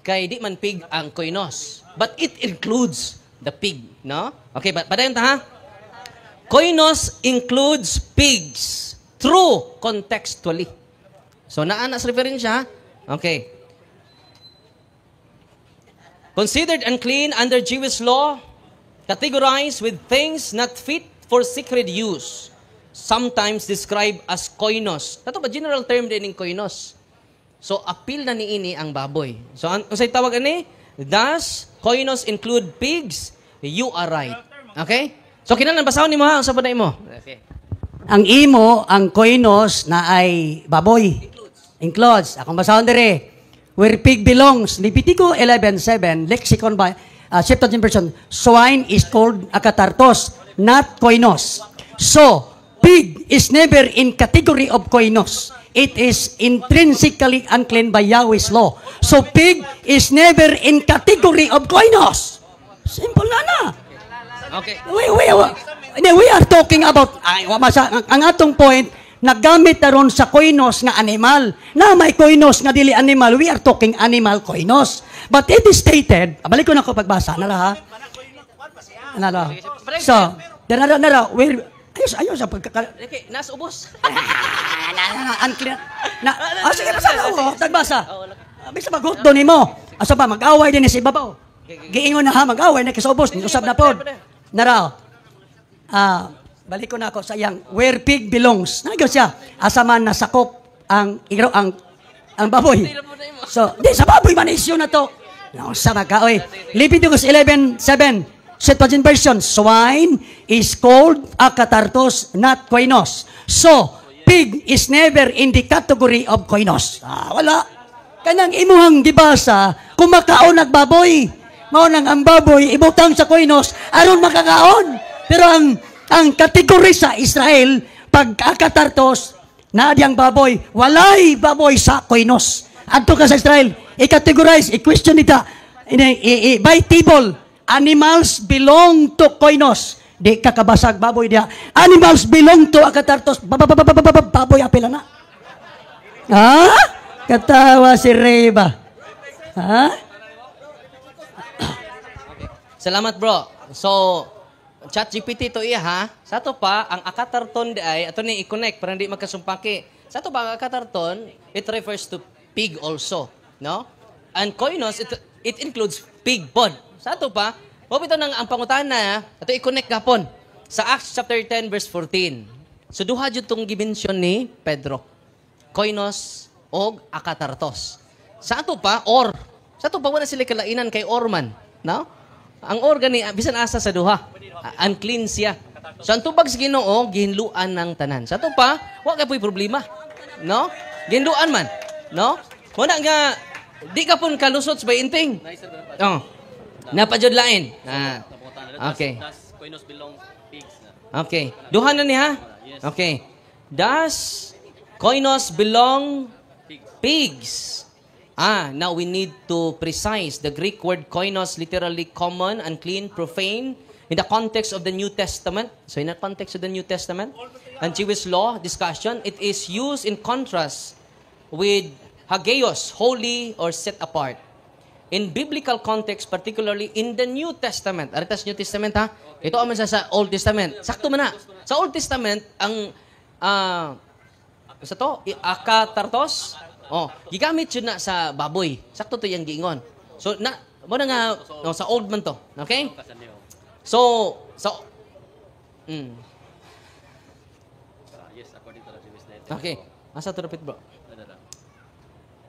Kay di man pig ang koinos. But it includes the pig, no? Okay, padayon ta ha. Koinos includes pigs. True contextually. So naa na sa referensya ha? Okay. Considered unclean under Jewish law, categorized with things not fit for sacred use, sometimes described as koinos. Kato ba general term din ng koinos? So apil na niini ang baboy. So ang unsay tawag ani? Does koinos include pigs? You are right. Okay? So kinahanglan basahon nimo ha, unsa pa na imo? Okay. Ang imo, ang koinos na ay baboy. Includes. Akong basahon dire. Where pig belongs. Levitico 11:7, lexicon by Septuagint version. Swine is called akatartos, not koinos. So, pig is never in category of koinos. It is intrinsically unclean by Yahweh's law. So, pig is never in category of koinos. Simple na na. Okay. We, we are talking about, ay, wa masa, ang atong point, naggamit aron sa koinos nga animal. Na may koinos nga dili animal, we are talking animal koinos. But it is stated, balik ko na ko pagbasa, nala ha? Nala. So, nara, nara, where, ayos, ayos, sa pagkaka, Okay, nas ubos. Na, na, na, unclear. Na, sige, basa na, oh, tagbasa. Bisa maghutdo nimo. Asa pa, mag-away din sa ibabaw. Giingon na ha, mag-away na kisubos, usab na pod. Nara, balik ko na ako sa iyang where pig belongs. Nagyo siya, asa man nasakop ang igro ang baboy. So, di sa baboy man issue na to. No, sa maka oy. Leviticus 11:7, Septuagint version, swine is called akatartos, not koinos. So, pig is never in the category of koinos. Ah, wala. Kanang imuhang gibasa, kumakaon nagbaboy. Mao nang ang baboy ibutang sa koinos aron makakaon. Pero ang kategory sa Israel pag akatartos na diyang baboy, walay baboy sa koinos. Adto ka sa Israel, i-categorize, i-question nita, by table, animals belong to koinos. Di ka kabasag baboy diha. Animals belong to akatartos. Baboy apila na. Ha? Katawa si Reba. Ha? Salamat, bro. So, ChatGPT to iya ha. Sa to pa, ang akatarton di ay, ato ni i-connect para hindi magkasumpaki. Sa to pa, ang akatarton, it refers to pig also. No? And koinos, it includes pig pod. Sa to pa, mao bitaw nang ang pangutana, ato i-connect gapon. Sa Acts chapter 10 verse 14. So duha jud tong gimension ni Pedro. Koinos og akatartos. Sa ato pa, or. Sa ato pa, wala sila kalainan kay or man. No? Ang or gani, bisan asa sa duha. Unclean siya. So ang tubag sa Ginoo, gihinluan ng tanan. Sa ato pa, wa kay po'y problema. No? Gihinluan man. No? Muna nga, di ka pun kalusot sa bainting. Oh. Napadyod lain. Ah. Okay. Does koinos belong pigs na? Okay. Duha na niya? Okay. Does koinos belong pigs? Ah, now we need to precise the Greek word koinos, literally common, unclean, profane, in the context of the New Testament. So in the context of the New Testament and Jewish law discussion, it is used in contrast with hagios, holy or set apart. In biblical context, particularly in the New Testament. Aritas New Testament ha? Ito man sa Old Testament. Sakto man na. Sa Old Testament, ang sa to, akatartos, oh, gigamit yun na sa baboy. Sakto to yung giingon. So, na, mo na nga, no, sa old man to. Okay? So, sa. Yes, according to the Jewish diet. Okay. Asa to dapat, bro? Ano ra?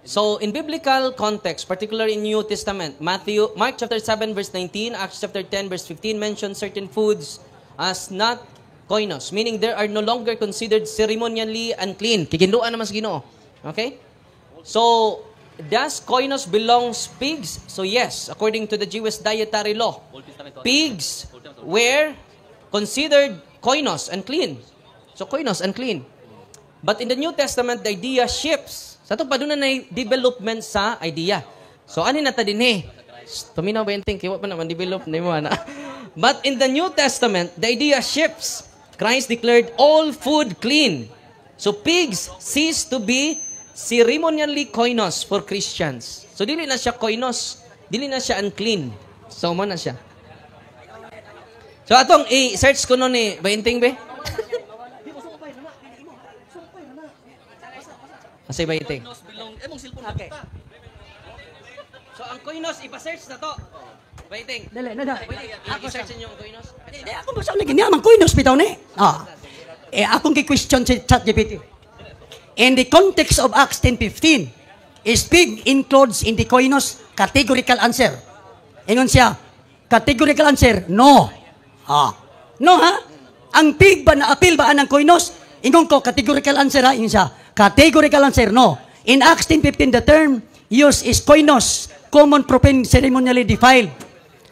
So, in biblical context, particularly in New Testament, Matthew, Mark chapter 7 verse 19, Acts chapter 10 verse 15 mention certain foods as not koinos, meaning they are no longer considered ceremonially unclean. Kiginluan naman sa Ginoo. Okay? So, does koinos belongs pigs? So yes, according to the Jewish dietary law. Old Testament. Pigs were considered koinos, unclean. So koinos, unclean. But in the New Testament, the idea shifts. Sa ito pa doon na development sa idea. So ano na ta din eh? Tuminaw ba yung think? Wa pa naman develop na mo ana. But in the New Testament, the idea shifts. Christ declared all food clean. So pigs cease to be ceremonially koinos for Christians. So dili na siya koinos, dili na siya unclean. So mo na siya. So atong i-search ko no ni Bainting be. Kasi Bainting. Okay. So ang koinos ipa-search na to. Bainting. Dali, na, Ako search niyo ang koinos. Di, ako ba sa lagi niya, man koinos bitaw ni. Ah. Eh, akong gi-question si ChatGPT. In the context of Acts 10:15, is pig includes in the koinos? Categorical answer. Ingon siya, categorical answer, no. Ah. No ha? Ang pig ba na apil ba anang koinos? Ingon ko, categorical answer ha, ingon siya. Categorical answer, no. In Acts 10:15, the term used is koinos, common profane ceremonially defiled.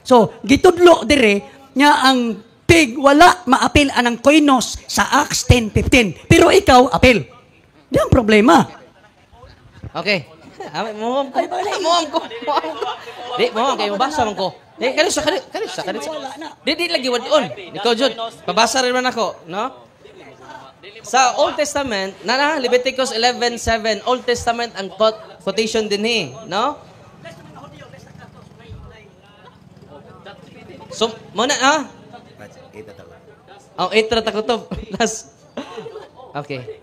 So, gitudlo dire nga ang pig wala maapil anang koinos sa Acts 10:15. Pero ikaw, apil. Di ang problema. Okay. Muhom ko. Muhom ko. Muhom ko. Di, muhom kayo. Mabasa man ko. Di, kani sa, kani, kani sa, kani sa. Di, di lagi wadon. Ikaw, Jud. Pabasa rin man ako, no? Sa Old Testament, na Leviticus 11:7, Old Testament ang quotation din eh, no? So, muna, ha? Oh, 8 ra ta ko to. Last. Okay.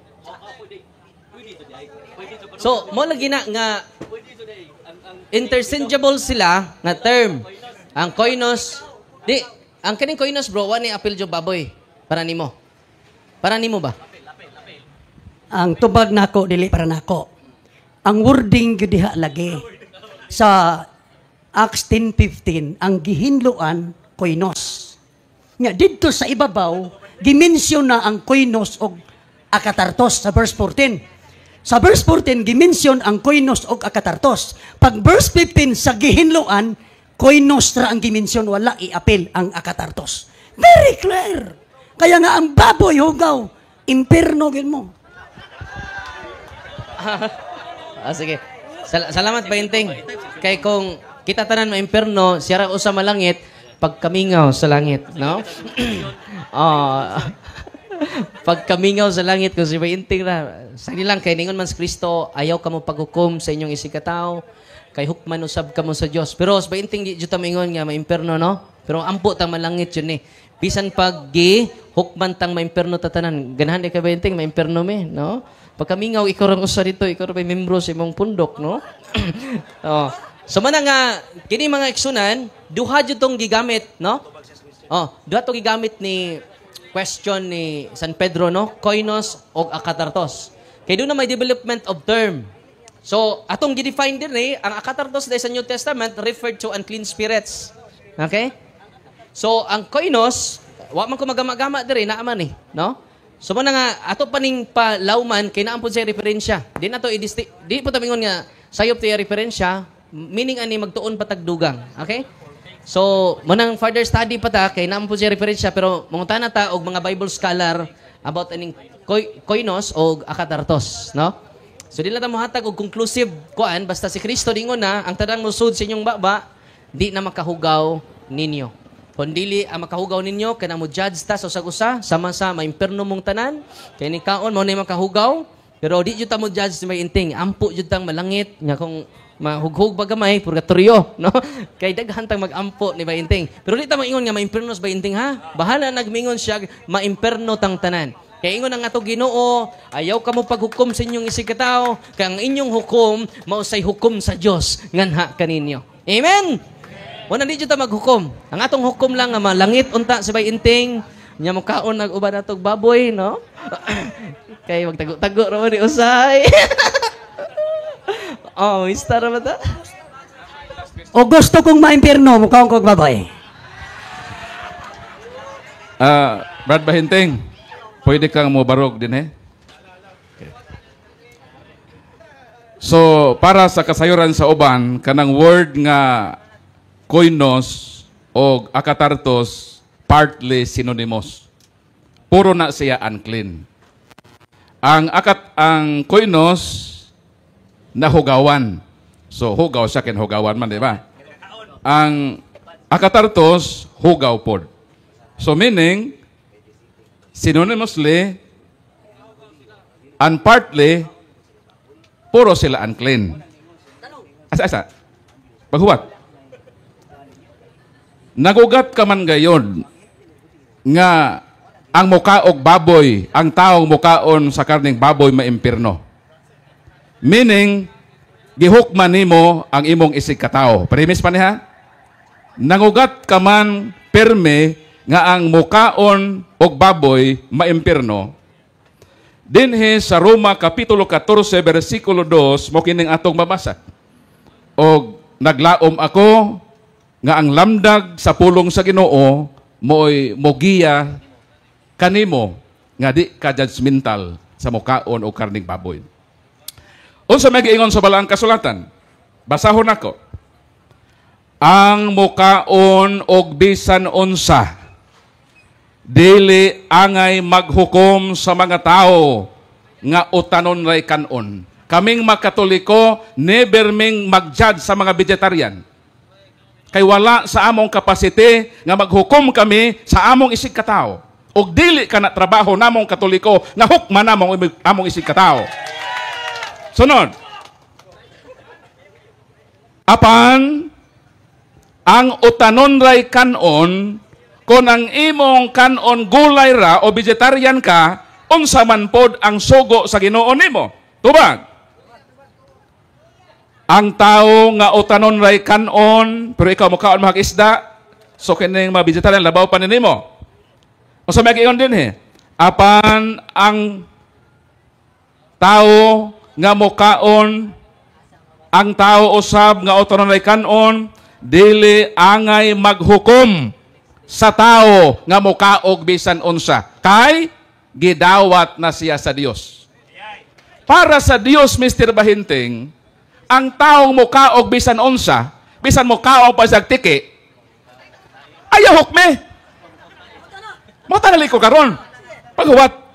So, mo lagi na nga interchangeable sila nga term. Ang koinos, di, ang kaning koinos bro, wa ni apil jo baboy. Para nimo. Para nimo ba? Ang tubag nako dili para nako. Ang wording gyud diha lagi sa Acts 10:15 ang gihinloan koinos. Nga didto sa ibabaw gimension na ang koinos og akatartos sa verse 14. Sa verse 14 gimension ang koinos og akatartos. Pag verse 15 sa gihinloan koinos ra ang gimension, wala iapil ang akatartos. Very clear. Kaya nga ang baboy hugaw, imperno gid mo. Ah, sige. Salamat Bainting. Kay kung kita tanan maimperno, siya ra usa malangit, pagkamingaw sa langit, no? Oh. Pagkamingaw sa langit kung si Bainting ra. Sa lang kay ningon man si Kristo, ayaw kamo paghukom sa inyong isikataw, kay hukman usab kamo sa Dios. Pero sa Bainting di jud ta maingon nga maimperno, no? Pero ampo ta malangit yun eh. Bisan pag gi hukman tang maimperno tatanan. Ganahan di ka Bainting maimperno me, no? Pagkamingaw ikaw ra usa dito, ikaw ra may membro sa imong pundok, no? Oh. So man nga kini mga igsunan, duha jud tong gigamit, no? Oh, duha tong gigamit ni question ni San Pedro, no? Koinos og akatartos. Kay doon na may development of term. So, atong gi-define din eh, ang akatartos sa New Testament referred to unclean spirits. Okay? So, ang koinos, wa man ko magama-gama diri, naa man eh, no? So, mo na nga, ato pa ning palawman, kay naa pud siya referensya. Di na to, di po tamingon nga, sayop tiya referensya, meaning ani magtuon patagdugang. Okay? So, manang further study pa ta, kay naa pud siya referensya, pero mangutana ta og mga Bible scholar about aning koinos o akatartos, no? So, di lang ta mohatag og conclusive kuan, basta si Kristo dingon na, ang tanang mosud sa inyong baba, di na makahugaw ninyo. Kung dili ang makahugaw ninyo, kana mo judge ta sa usag-usa, sama sa maimperno mong tanan, kay ni kaon mo na makahugaw, pero di jud ta mo judge may inting, ampo jud tang malangit, nga kung mahughug ba gamay, purgatorio, no? Kay daghan tang magampo ni Bainting. Pero di ta maingon nga maimperno sa Bainting, ha? Bahala nagmingon siya, maimperno tang tanan. Kay ingon ang ato Ginoo, ayaw kamo paghukom sa inyong isigkatawo, kay ang inyong hukom mausay hukom sa Dios nganha kaninyo. Amen. Wala di jud ta maghukom. Ang atong hukom lang nga malangit unta sa Bainting, Nya mo kaon nag uban natog baboy, no? Kay magtago-tago ra man ni usay. Oh, mista ra ba ta? O gusto kong maimpirno, mukaon kog baboy. Ah, Brad Bahinting, pwede kang mobarog din eh. Okay. So, para sa kasayuran sa uban, kanang word nga koinos o akatartos, partly synonymous. Puro na siya unclean. Ang akat ang koinos nahugawan. So hugaw siya ken hugawan man, di ba? Ang akatartos hugaw pod. So meaning, synonymously and partly, puro sila unclean. Asa, asa. Paghuwat. Nagugat ka man gayon nga ang mukaog baboy, ang taong mukaon sa karning baboy maimpirno. Meaning, gihukman nimo ang imong isig katao. Premise pa niya? Nangugat ka man perme nga ang mukaon og baboy maimpirno. Dinhi sa Roma Kapitulo 14 versikulo 2 mo kining atong mabasa. Og naglaom ako nga ang lamdag sa pulong sa Ginoo mo'y mogiya kanimo nga di ka judgmental sa mukaon og karning baboy. Unsa may giingon sa balaang kasulatan? Basahon nako. Ang mukaon og bisan unsa dili angay maghukom sa mga tao nga utanon ray kanon. Kaming mga Katoliko, never ming mag-judge sa mga vegetarian. Kay wala sa among capacity nga maghukom kami sa among isig katao. Og dili ka na trabaho namong Katoliko nga hukman namong among isig katao. Sunod. Apan ang utanon ray kanon, kung ang imong kanon gulay ra o vegetarian ka, unsa man pod ang sugo sa Ginoo nimo? Tubag. Ang tao nga utanon ray kanon, pero ikaw mukaon mga isda, so kining mga vegetarian labaw pa nimo. Unsa may giingon dinhi? Apan ang tao nga mukaon, ang tao usab nga utanon ray kanon, dili angay maghukom sa tao nga mukaog bisan unsa, kay gidawat na siya sa Dios. Para sa Dios, Mr. Bahinting, ang taong mukaog bisan unsa, bisan mukaog pa sa tiki, ayaw hukme. Mo tanali ko karon. Paghuwat.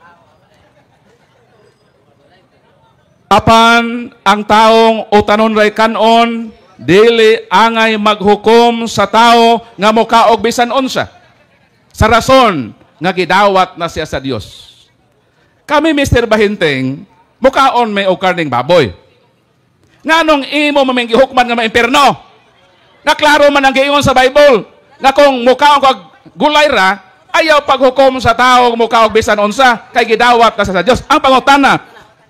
Apan ang taong utanon ray kanon, dili angay maghukom sa tao nga mukaog bisan unsa, sa rason nga gidawat na siya sa Dios. Kami, Mr. Bahinting, mukaon may og karning baboy. Nganong imo maming gihukman nga maimpierno? Nga klaro man ang giingon sa Bible nga kung mukaon kag gulay ra, ayaw paghukom sa tao mukaog bisan unsa kay gidawat na sa Dios. Ang pangutana,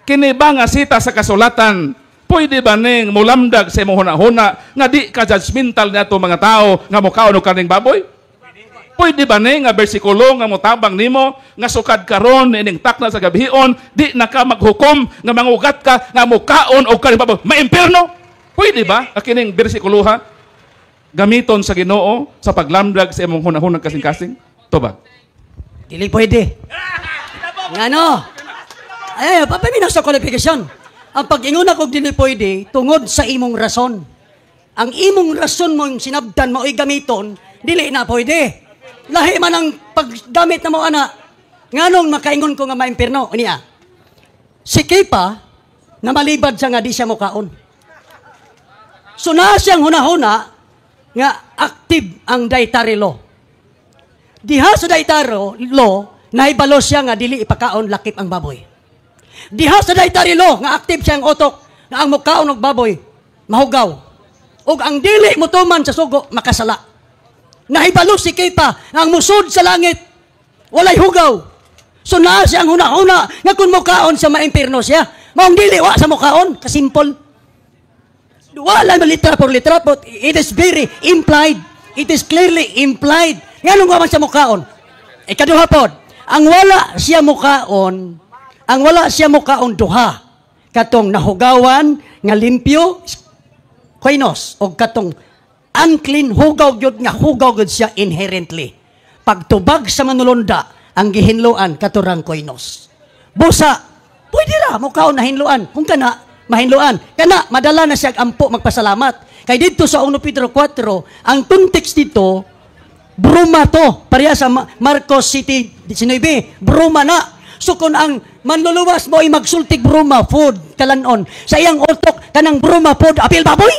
kini ba nga sita sa kasulatan pwede ba ning mulamdag sa imong hunahuna nga di ka judgmental niadto mga tao nga mukaon og karning baboy? Pwede ba ning nga bersikulo nga motabang nimo nga sukad karon ining takna sa gabion di na ka maghukom nga mangugat ka nga mukaon og karning baboy maimpierno? Pwede ba nga kining bersikuloha gamiton sa Ginoo sa paglamdag sa imong hunahunang kasing-kasing? Tubag. Dili pwede. Ngano? Ay, papaminaw sa kwalifikasyon. Ang pag-ingon ako dili pwede tungod sa imong rason. Ang imong rason mong sinabtan mao'y gamiton, dili na pwede. Lahi man ang paggamit na mo ana. Nganong makaingon ko nga maimpirno? Unya. Si Kepa, na malibad siya nga di siya mukaon. So naa siyang hunahuna nga active ang dietary law. Diha sa dietary law, nahibalo siya nga dili ipakaon lakip ang baboy. Diha sa dietary law nga active siyang utok nga ang mukaon og baboy mahugaw. Ug ang dili motuman sa sugo makasala. Nahibalo si Kepa nga ang musod sa langit walay hugaw. So naa siyang hunahuna nga kung mukaon sa maimpirno siya. Maong dili wa sa mukaon, kasimpol. Wala man litra por litra, but it is very implied. It is clearly implied. Nganong wa man sa mukaon? Ikaduha pod, ang wala siya mukaon, ang wala siya mukaon duha. Katong nahugawan nga limpyo, koinos, o katong unclean, hugaw gyud nga hugaw gyud siya inherently. Pagtubag sa manulunda, ang gihinloan katurang koinos. Busa, pwede ra mukaon nahinloan. Kung kana mahinloan, kana madala na siya ang ampo magpasalamat. Kay didto sa 1 Pedro 4, ang context dito bruma to. Pareha sa Marcos 7:19, bruma na. So kung ang manluluwas mo ay magsultig bruma food kalanon sa iyang utok, kanang bruma food apil baboy.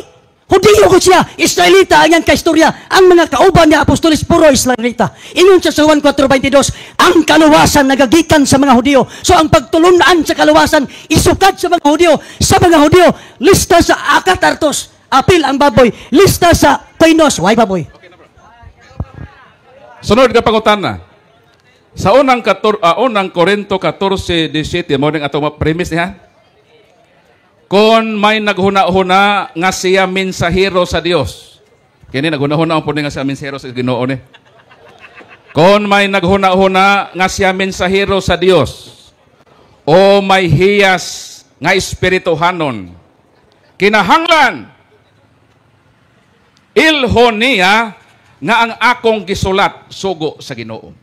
Hudiyo ko siya, Israelita ang iyang kaistorya. Ang mga kauban niya apostoles puro Israelita. Ingon siya sa Juan 4:22, ang kaluwasan nagagikan sa mga Hudiyo. So ang pagtulunan sa kaluwasan isukad sa mga Hudiyo. Sa mga Hudiyo, lista sa akatartos, apil ang baboy. Lista sa koinos, way baboy. Sunod ka pangutana. Sa unang Korinto 14:17, mo ning atong premise niya. Kung may naghuna-huna nga siya mensahero sa Dios. Kini naghuna-huna ang nga siya mensahero sa Ginoo ni. Kung may naghuna-huna nga siya mensahero sa Dios o may hiyas nga espirituhanon, kinahanglan ilhon niya nga ang akong gisulat sugo sa Ginoo.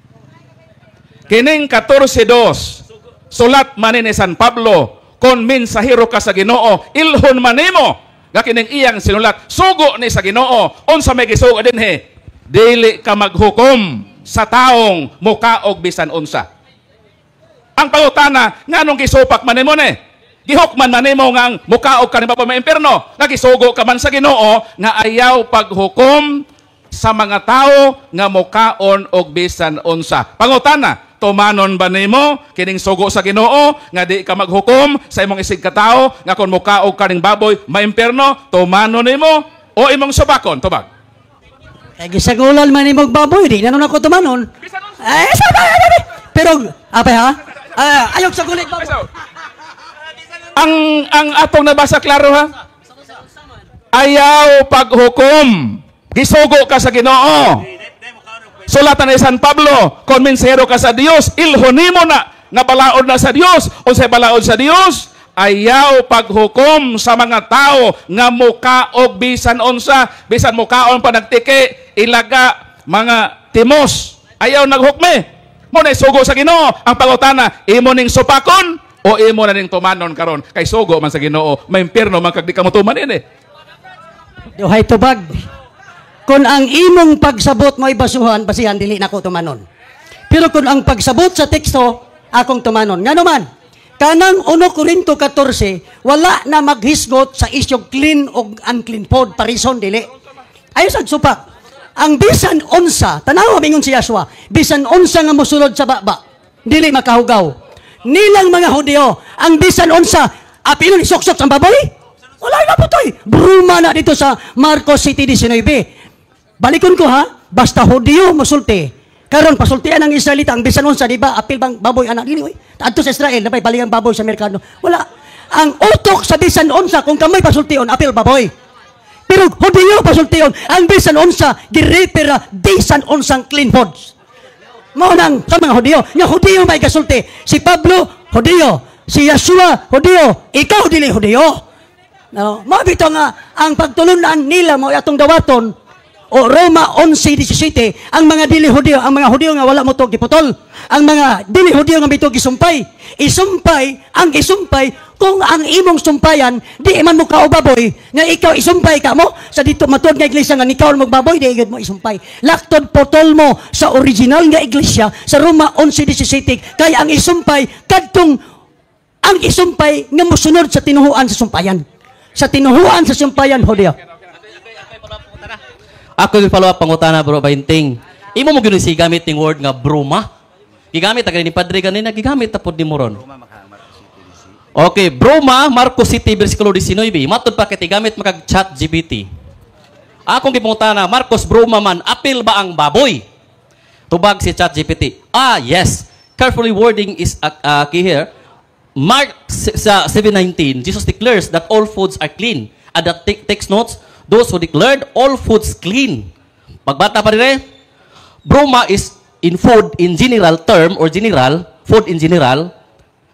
Kining 14:2, sulat man ni San Pablo, kung mensahero ka sa Ginoo, ilhon man nimo nga kining iyang sinulat sugo ni sa Ginoo. Unsa may gisugo dinhi? Dili ka maghukom sa taong mukaog bisan unsa. Ang pangutana, nganong gisupak man nimo ni? Gihukman man nimo nga ang mukaog ka ni Papa may impierno, nga gisugo ka man sa Ginoo nga ayaw paghukom sa mga tao nga mukaon og bisan unsa. Pangutana, tumanon ba nimo kining sugo sa Ginoo nga di ka maghukom sa imong isig katao nga kung mukaog ka ning baboy maimpierno? Tumanon nimo o imong subakon? Tubag. Kay gisagulan man imong baboy, di na nun ako tumanon. Eh, sabi, sabi. Pero, apay ha? Ah, ayaw sa gulit baboy. Ang atong nabasa klaro ha. Ayaw paghukom. Gisugo ka sa Ginoo. Sulatan ni San Pablo, kung mensahero ka sa Dios, ilhon nimo na nga balaod na sa Dios. Unsay balaod sa Dios? Ayaw paghukom sa mga tao nga mukaog bisan unsa, bisan mukaon pa nagtiki, ilaga, mga timos. Ayaw naghukme. Mo na sugo sa Ginoo. Ang pangutana, imo ning supakon o imo na ning tumanon karon? Kay sugo man sa Ginoo, may impierno man kag di ka motuman ini. Duhay tubag. Kung ang imong pagsabot mo'y basuhan, basihan dili nako tumanon. Pero kung ang pagsabot sa teksto, akong tumanon. Ngano man, kanang 1 Korinto 14, wala na maghisgot sa isyog clean o unclean food, parison dili. Ayo sa supak. Ang bisan unsa, tanawa mingon si Yahshua, bisan unsa nga mosulod sa baba, dili makahugaw. Nilang mga Hudyo, ang bisan unsa, apilon isuksok sa baboy? Wala na putoy. Bruma na dito sa Marcos 7:19. Balikon ko ha, basta Hudyo mosulti. Karon pasultian ang Israelita ang bisan unsa, di ba? Apil bang baboy anak dili oy. Adto sa Israel, nabay bali ang baboy sa merkado. Wala. Ang utok sa bisan unsa kung kamay pasultion apil baboy. Pero Hudyo pasultion ang bisan unsa girepera bisan unsang clean foods. Mao nang sa mga Hudyo, nga Hudyo may gasulti. Si Pablo Hudyo, si Yeshua Hudyo, ikaw dili Hudyo. No, mao bitaw nga ang pagtulunan nila mao atong dawaton o Roma 11:17, ang mga dili Hudyo, ang mga Hudyo nga wala mo to giputol, ang mga dili Hudyo nga mito gisumpay, isumpay ang isumpay. Kung ang imong sumpayan di man mo kaubaboy nga ikaw isumpay ka mo sa dito matuod nga iglesia nga nikaw mo baboy, di gyud mo isumpay. Laktod putol mo sa original nga iglesia sa Roma 11:17, kay ang isumpay kadtong ang isumpay nga mosunod sa tinuhuan sa sumpayan, sa tinuhuan sa sumpayan Hudyo. Ako yung follow up pangutana, bro Bainting. Imo mo gyud si gamit ning word nga bruma. Gigamit ta ni Padre ganina, gigamit ta pod ni Moron. Okay, bruma Marcos City versikulo 19. Matud pa kay gamit makag Chat GPT. Akong gipangutana, Marcos bruma man apil ba ang baboy? Tubag si Chat GPT. Ah, yes. Carefully wording is key here. Mark sa 7:19, Jesus declares that all foods are clean. And that text notes, those who declared all foods clean. Pagbata pa rin eh, bruma is in food in general term or general, food in general,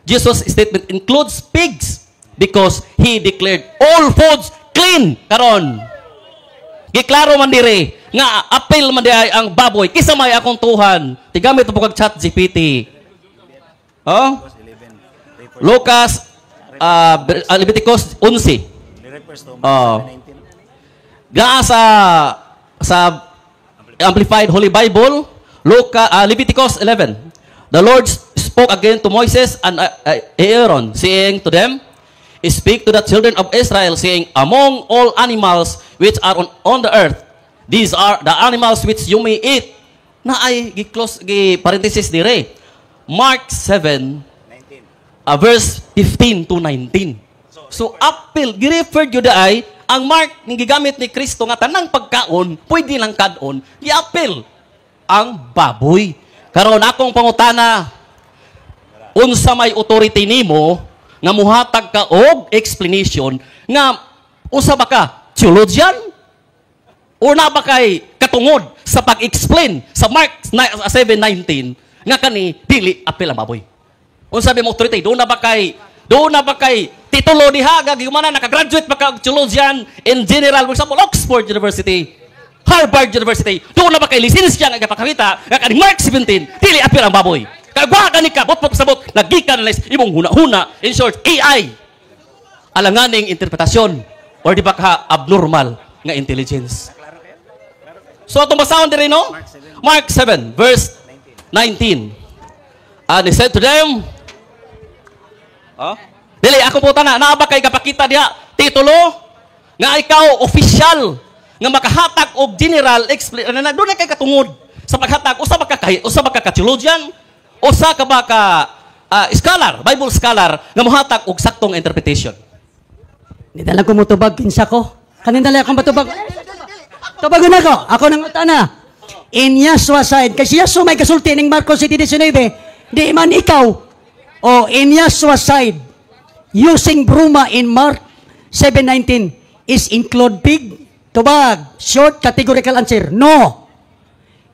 Jesus' statement includes pigs because he declared all foods clean karon. Giklaro man dire nga apil man diay ang baboy kisa may akong tuhan. Tigamit po kag Chat GPT. Oh? Lucas Leviticus 11. Oh. Gaa sa Amplified Holy Bible, Leviticus 11. The Lord spoke again to Moses and Aaron, saying to them, "Speak to the children of Israel, saying, among all animals which are on the earth, these are the animals which you may eat." Na ay gi-close gi parenthesis dire. Mark 7 verse 15 to 19. So apil gi-refer gyud ay ang Mark ning gigamit ni Kristo nga tanang pagkaon pwede lang kadon, giapil ang baboy. Karon akong pangutana, unsa may authority nimo nga muhatag ka og explanation nga usa ba ka theologian or na ba kay katungod sa pag-explain sa Mark 7:19 nga kani dili apil ang baboy? Unsa ba mo authority? Doon na ba kay titulo diha nga gimana nakagraduate ba ka og theologian in general, for example Oxford University, Harvard University, doon na ba kay lisensya nga gapakita nga kaning Mark 17 dili apil ang baboy? Kag wa gani ka butpok sabot nagikan na imong huna-huna, in short AI alanganing interpretasyon or di ba ka abnormal nga intelligence. So atong basahon diri, no? Mark 7 verse 19. And he said to them, oh? Dili ako po tana, naa ba kay kapakita diha titulo nga ikaw official nga makahatag og general explain na doon na kay katungod sa paghatag, usa ba ka theologian, usa ka ba ka scholar, Bible scholar nga mohatag og saktong interpretation? Hindi lang ko mutubag kinsa ko. Kanin dali akong batubag. Tubagon ako. Ako nang utana. In Yahshua side. Kasi Yahshua may kasulti ning Marcos 7:19. Di man ikaw. O in Yahshua side. Using bruma in Mark 7:19 is include pig. Tubag. Short categorical answer. No.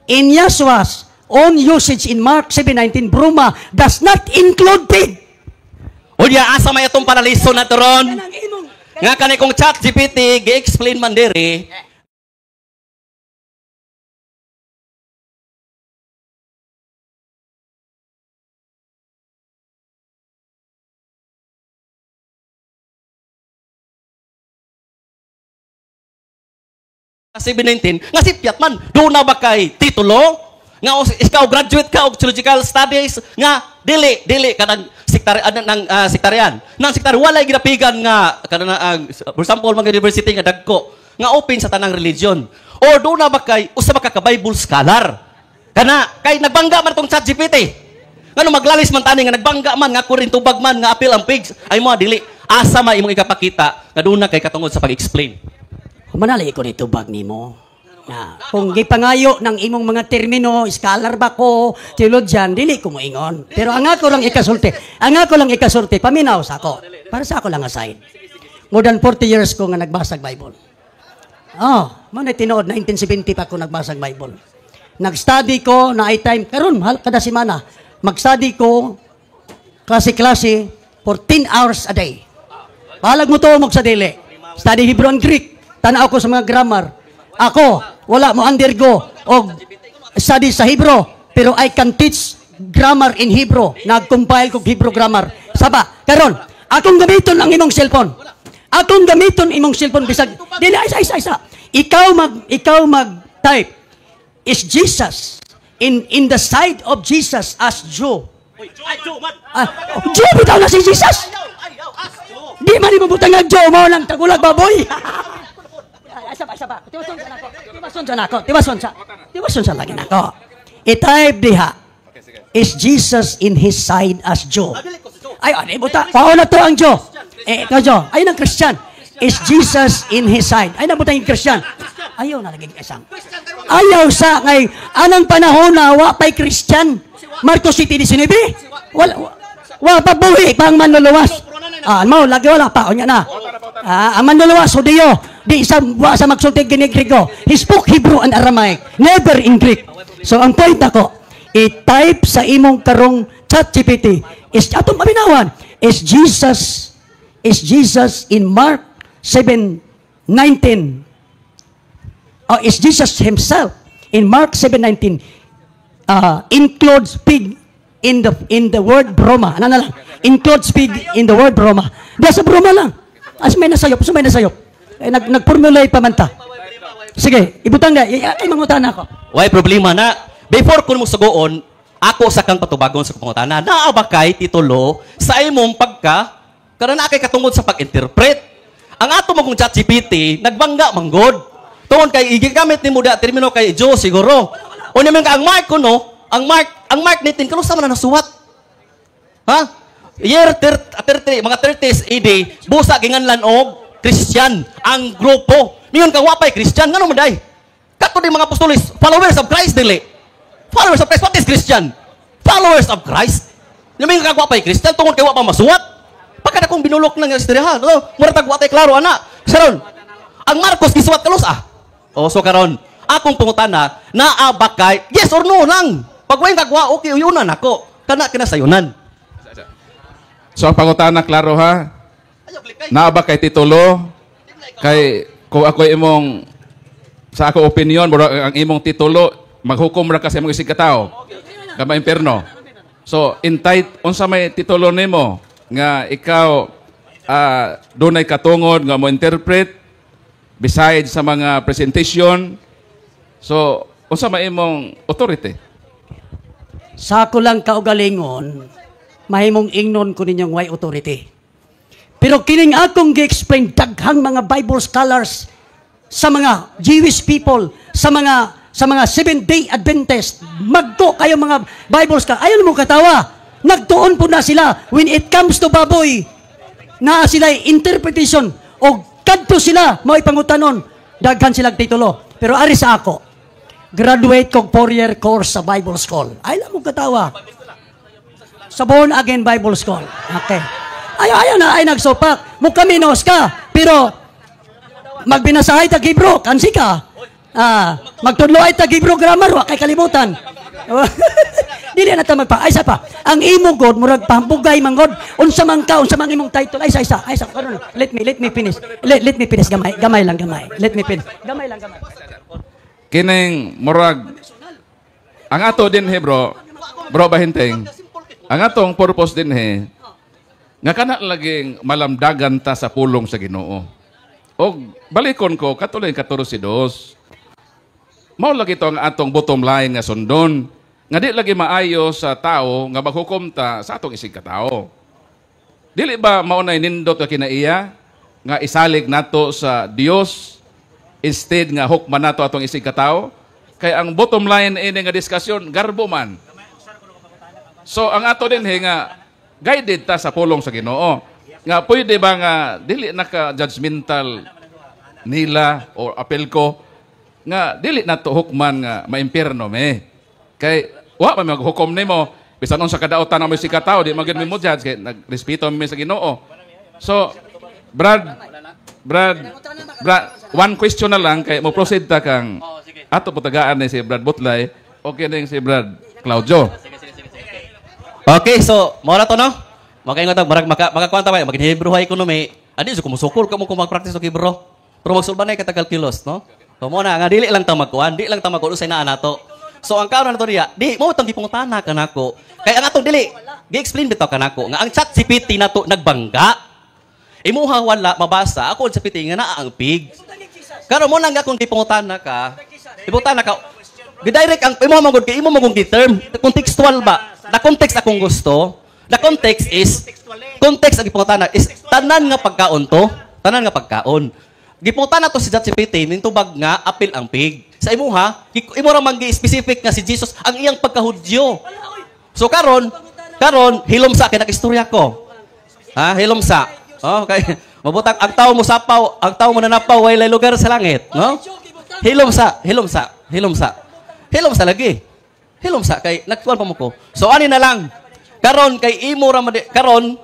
In Yahshua's own usage in Mark 7:19, bruma does not include pig. Unya asa may atong paraliso na to ron? Kanang imong Nga kani kong Chat GPT gi-explain man diri 7:19 nga sipyat man do na ba kay titulo nga ikaw graduate ka og theological studies nga dili dili kanang sektari nang sektarian nang sektari walay ginapigan nga kanang for example mga university nga dagko nga open sa tanang religion, or do na ba kay usa ba ka Bible scholar kana kay nagbangga man tong Chat GPT ngano maglalis man tani nga nagbangga man nga ako rin tubag man nga apil ang pigs ay mo dili asa man imong ikapakita nga doon na kay katungod sa pag-explain? Humanali ko nito bag nimo. Na, kung gipangayo ng imong mga termino, scholar ba ko, theologian, dili ko moingon. Pero ang ako lang ikasulti, ang ako lang ikasulti, paminaw sa ako. Para sa ako lang aside. More than 40 years ko nga nagbasag Bible. Oh, mo na tinuod, 1970 pa ko nagbasag Bible. Nag-study ko na ay time, karon mahal kada semana, mag-study ko klase-klase for 10 hours a day. Bahalag mo to sa dili. Study Hebrew and Greek. Tanaw ko sa mga grammar. Ako, wala mo undergo og study sa Hebrew, pero I can teach grammar in Hebrew. Nag-compile kog Hebrew grammar. Saba, karon, akong gamiton ang imong cellphone. Akong gamiton imong cellphone bisag dili isa isa isa. Ikaw mag type is Jesus in the side of Jesus as Jew. Ah, Jew bitaw na si Jesus. Di man imo butang nga Jew mo lang tagulag baboy. Asa pa, asa pa. Tiwason sa nako. Tiwason sa nako. Tiwason sa. Tiwason sa lagi nako. I-type diha. Is Jesus in his side as Jew? Ay, ano buta? Pao na to ang Jew. Eh, ikaw Jew. Ay, ng Christian. Is Jesus in his side? Ay, nabutang yung Christian. Ayaw na lagi isang. Ayaw sa ngay anang panahon na wa pa'y Christian. Marcos 7:19. Wala wa pa buhi pa ang manluluwas. Ah, mo lagi wala pa unya na. Ah, ang manluluwas Hudiyo, di sa wa sa magsulti gini Grego. He spoke Hebrew and Aramaic, never in Greek. So ang point ako, I-type sa imong karong ChatGPT. Is atong paminawan. Is Jesus in Mark 7:19, is Jesus himself in Mark 7:19 includes pig in the word broma? Ano na lang? Includes pig in the word broma. Diya sa broma lang. As may nasayop, so may nasayop. Eh, nag-formulate pa man ta. Sige, ibutang na. Ay, mangutana ako. Way problema na. Before ko mo sugoon, ako sa kang patubagon sa pangutana. Naa ba kay titulo sa imong pagka karon naa kay katungod sa pag-interpret? Ang ato mo kung ChatGPT, nagbangga manggod. Tungod kay igigamit nimo da termino kay Joe siguro. Unya man ka ang Mark kuno, ang Mark 19 kanusa man na nasuwat? Ha? Year 30, mga 30s AD, busa ginganlan og Christian ang grupo. Mingon ka wa pay Christian, ngano man day? Kato di mga apostoles, followers of Christ dili. Followers of Christ, what is Christian? Followers of Christ. Mingon ka wa pay Christian tungod kay wa pa masuwat. Pagka akong binulok lang nga istorya ha. No, mura tag wa tay klaro ana. Saron, ang Marcos gisuwat kalos ah. O so karon, akong pangutana, naa ba kay yes or no lang. Pag way kagwa, okay, uyunan ako. Kana kinasayunan. So ang pangutana klaro ha. Naa ba kay titulo kay kung ako imong sa ako opinion mura ang imong titulo maghukom ra ka sa imong isig ka tawo kama imperno. So intight unsa may titulo nimo nga ikaw dunay katungod nga mo interpret besides sa mga presentation? So unsa may imong authority? Sa ako lang kaugalingon, mahimong ingnon ko ninyong way authority. Pero kining akong gi-explain, daghang mga Bible scholars sa mga Jewish people, sa mga Seventh-day Adventist, magto kayo mga Bible scholars. Ayaw mo katawa. Nagtuon po na sila when it comes to baboy na sila interpretation o kadto sila mao pangutanon, daghan silang titulo. Pero ari sa ako, graduate kog 4-year course sa Bible School. Ay lang mo katawa. Sa Born Again Bible School. Okay. Ayaw, ayaw na, ay nagsupak. Mo kaminos ka. Pero, magbinasahay tag Hebrew, kansi ka. Ah, magtudlo ay tag Hebrew grammar, wa kay kalimutan. Dili na ta magpa. Ay, isa pa. Ang imo god murag pambugay man god. Unsa man ka, unsa man imong title? Ay, isa isa. Ay, isa. Karon, let me finish. Let me finish gamay. Gamay lang gamay. Let me finish. Gamay lang gamay. Kining murag ang ato din he, bro, bro Bahinting, ang atong purpose din he nga kana laging malamdagan ta sa pulong sa Ginoo. Og balikon ko katuloy 14:2. Mao lagi to ang atong bottom line nga sundon nga di lagi maayo sa tao nga maghukom ta sa atong isig katao. Dili ba mao nay nindot nga kinaiya nga isalig nato sa Dios instead nga hukman nato atong isig katao? Kay ang bottom line ini nga diskusyon garbo man. So ang ato din he nga guided ta sa pulong sa Ginoo. Nga pwede ba nga dili naka judgmental nila o apel ko nga dili nato hukman nga maimpierno me. Kay wa man maghukom nimo bisan unsa kadaotan mo si katao, di man gyud mo judge kay nagrespeto mi sa Ginoo. So Brad, one question na lang kay mo proceed ta kang ato putagaan ni si Brad Butlay, okay ning si Brad Claudio. Okay, so mao na to, no? Makaingon ta murag makakuan ta ba maging Hebrew ko no may. Adi so kumusukol ka mo kung mag-practice og Hebrew. Pero magsulba na katagal kilos, no? So mo na nga dili lang ta magkuan, di lang ta magkuan usay naa nato. So ang karon nato diya, di mo tong gipangutana kanako. Kay ang atong dili gi-explain bitaw kanako nga ang Chat GPT nato nagbangga. Imuha wala mabasa ako sa GPT nga naa ang pig. Karon mo lang akong gipangutana ka. Gipangutana ka. Gidirect ang imo man gud kay imo man gud term contextual ba? The context akong gusto. The context is context ang gipangutana is tanan nga pagkaon to, tanan nga pagkaon. Gipangutana to si ChatGPT nintubag nga apil ang pig. Sa imuha, imo ra man gi-specific nga si Jesus ang iyang pagkahudyo. So karon hilom sa akin istorya ko. Ha, hilom sa. Oh, kay mabutang ang tao mo sapaw, ang tao mo nanapaw way lugar sa langit, no? Hilom sa, hilom sa, hilom sa. Hilom sa lagi. Hilom sa kay nagtuan pa mo ko. So ani na lang. Karon kay imo ra karon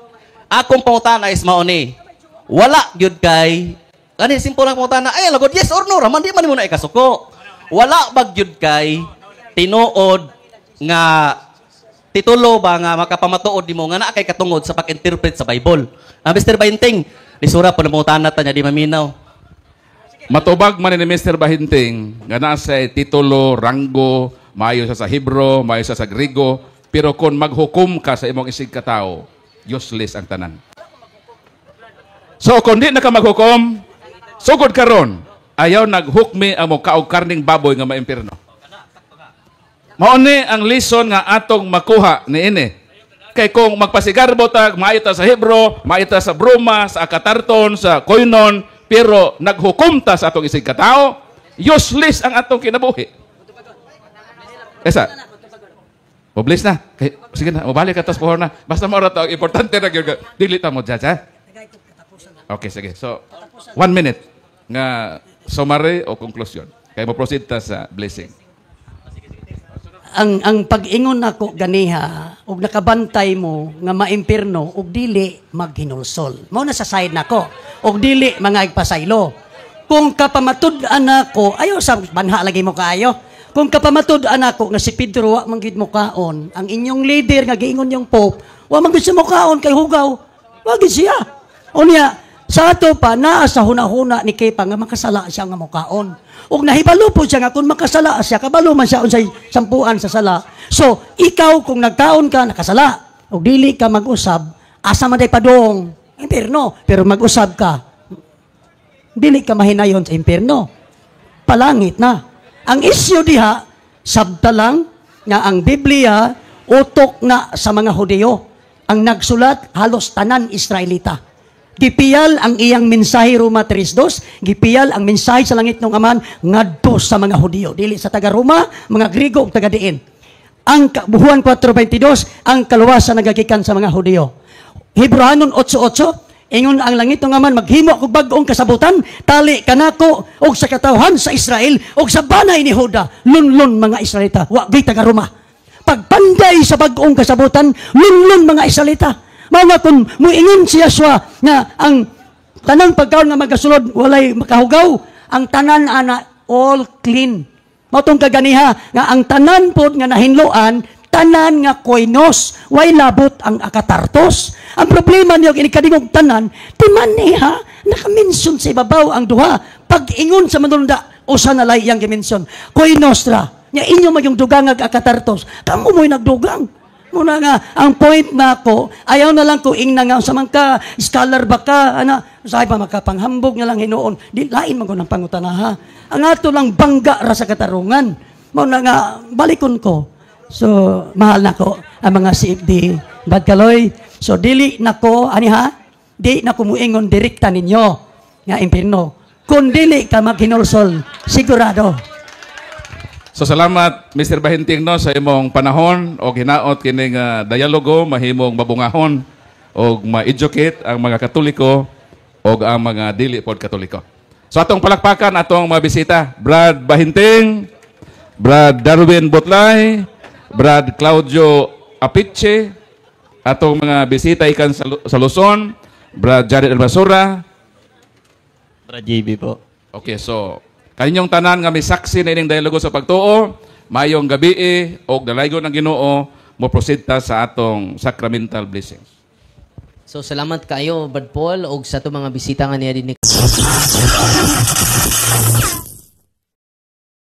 akong pangutana is mao ni. Wala gyud kay kani simple lang pangutana. Ay lagod yes or no ra man di man nimo na ikasuko. Wala ba gyud kay tinuod nga titulo ba nga makapamatuod nimo nga naa kay katungod sa pag-interpret sa Bible. Ah, Mr. Bahinting, lisura po na mangutana ta niya di maminaw. Matubag man ni Mr. Bahinting nga naa sa titulo, ranggo, maayo sa Hebro, maayo sa Griego, pero kung maghukom ka sa imong isig katao, useless ang tanan. So kung di na ka maghukom, sugod karon, ayaw naghukmi ang mokaog karning baboy nga maimpirno. Mao ni ang lesson nga atong makuha niini. Kay kung magpasigarbo ta, maayo ta sa Hebro, maayo ta sa Broma, sa Akatarton, sa Koinon, pero naghukom ta sa atong isig katao, useless ang atong kinabuhi. Esa. Publish na. Kay, sige na, mabalik ka tas na. Basta mao ra to, importante ra gyud. Dili ta mo judge, ha? Okay, sige. So, 1 minute nga summary o conclusion. Kay mo proceed ta sa blessing. Ang pag-ingon nako ganiha og nakabantay mo nga maimpirno og dili maghinulsol. Mao na sa side nako. Og dili mga igpasaylo. Kung kapamatud-an nako, ayo sa banha lagi mo kaayo. Kung kapamatud-an nako nga si Pedro wa man gid mo kaon, ang inyong leader nga giingon yung Pope, wa man gid siya mo kaon kay hugaw. Wa gid siya. Unya, sa ato pa naa sa hunahuna ni Kepa nga makasala siya nga mokaon. Ug nahibalo po siya nga kung makasala siya, kabalo man siya unsay sampuan sa sala. So, ikaw kung nagkaon ka nakasala ug dili ka mag-usab, asa man day padong impierno, pero mag-usab ka, dili ka mahinayon sa impierno. Palangit na. Ang isyu diha, sabta lang nga ang Biblia utok na sa mga Hudiyo. Ang nagsulat halos tanan Israelita. Gipiyal ang iyang mensahe Roma 3.2, gipiyal ang mensahe sa langit ng Aman ngadto sa mga Hudiyo. Dili sa taga Roma, mga Grigo ug taga diin. Ang Juan 4.22, ang kaluwasan nagagikan sa mga Hudiyo. Hebreohanon 8.8, ingon ang langit ng Aman, maghimo og bag-ong kasabutan, tali kanako og sa katawhan sa Israel og sa banay ni Huda, lunlun mga Israelita, wa gyud taga Roma. Pagpanday sa bag-ong kasabutan, lunlun mga Israelita. Mao nga kung muingon si Yeshua nga ang tanang pagkaon nga magasulod walay makahugaw, ang tanan ana all clean. Mao tong kaganiha nga ang tanan pod nga nahinloan, tanan nga koinos, way labot ang akatartos. Ang problema niyo ini kadingog tanan, timan niya naka-mention sa ibabaw ang duha. Pag-ingon sa manulunda, usa na lay iyang gimension. Koinos ra. Nya inyo magyong dugang ag akatartos. Kamo mo'y nagdugang. Muna nga, ang point na ako, ayaw na lang ko ingna nga, sa man ka, scholar ba ka, ana, sabi pa makapanghambog na lang hinuon, di lain man ko ng pangutana ha. Ang ato lang bangga ra sa katarungan. Muna nga, balikon ko. So, mahal na ko ang mga CFD Badkaloy. So, dili na ko, ani ha, di na ko muingon direkta ninyo nga impirno. Kung dili ka maghinulsol, sigurado. So salamat Mr. Bahinting no sa imong panahon og hinaot kining dialogo mahimong mabungahon og ma-educate ang mga Katoliko og ang mga dili pod Katoliko. So atong palakpakan atong mga bisita, Brad Bahinting, Brad Darwin Butlay, Brad Claudio Apiche, atong mga bisita ikan sa Luzon, Brad Jared Albasura. Brad JB po. Okay, so kaninyong tanan nga may saksi na ining dialogo sa pagtuo, mayong gabi og dalaygon ng Ginoo, mo proceed ta sa atong sacramental blessings. So salamat kaayo, Brad Paul, og sa ato mga bisita nga niya din.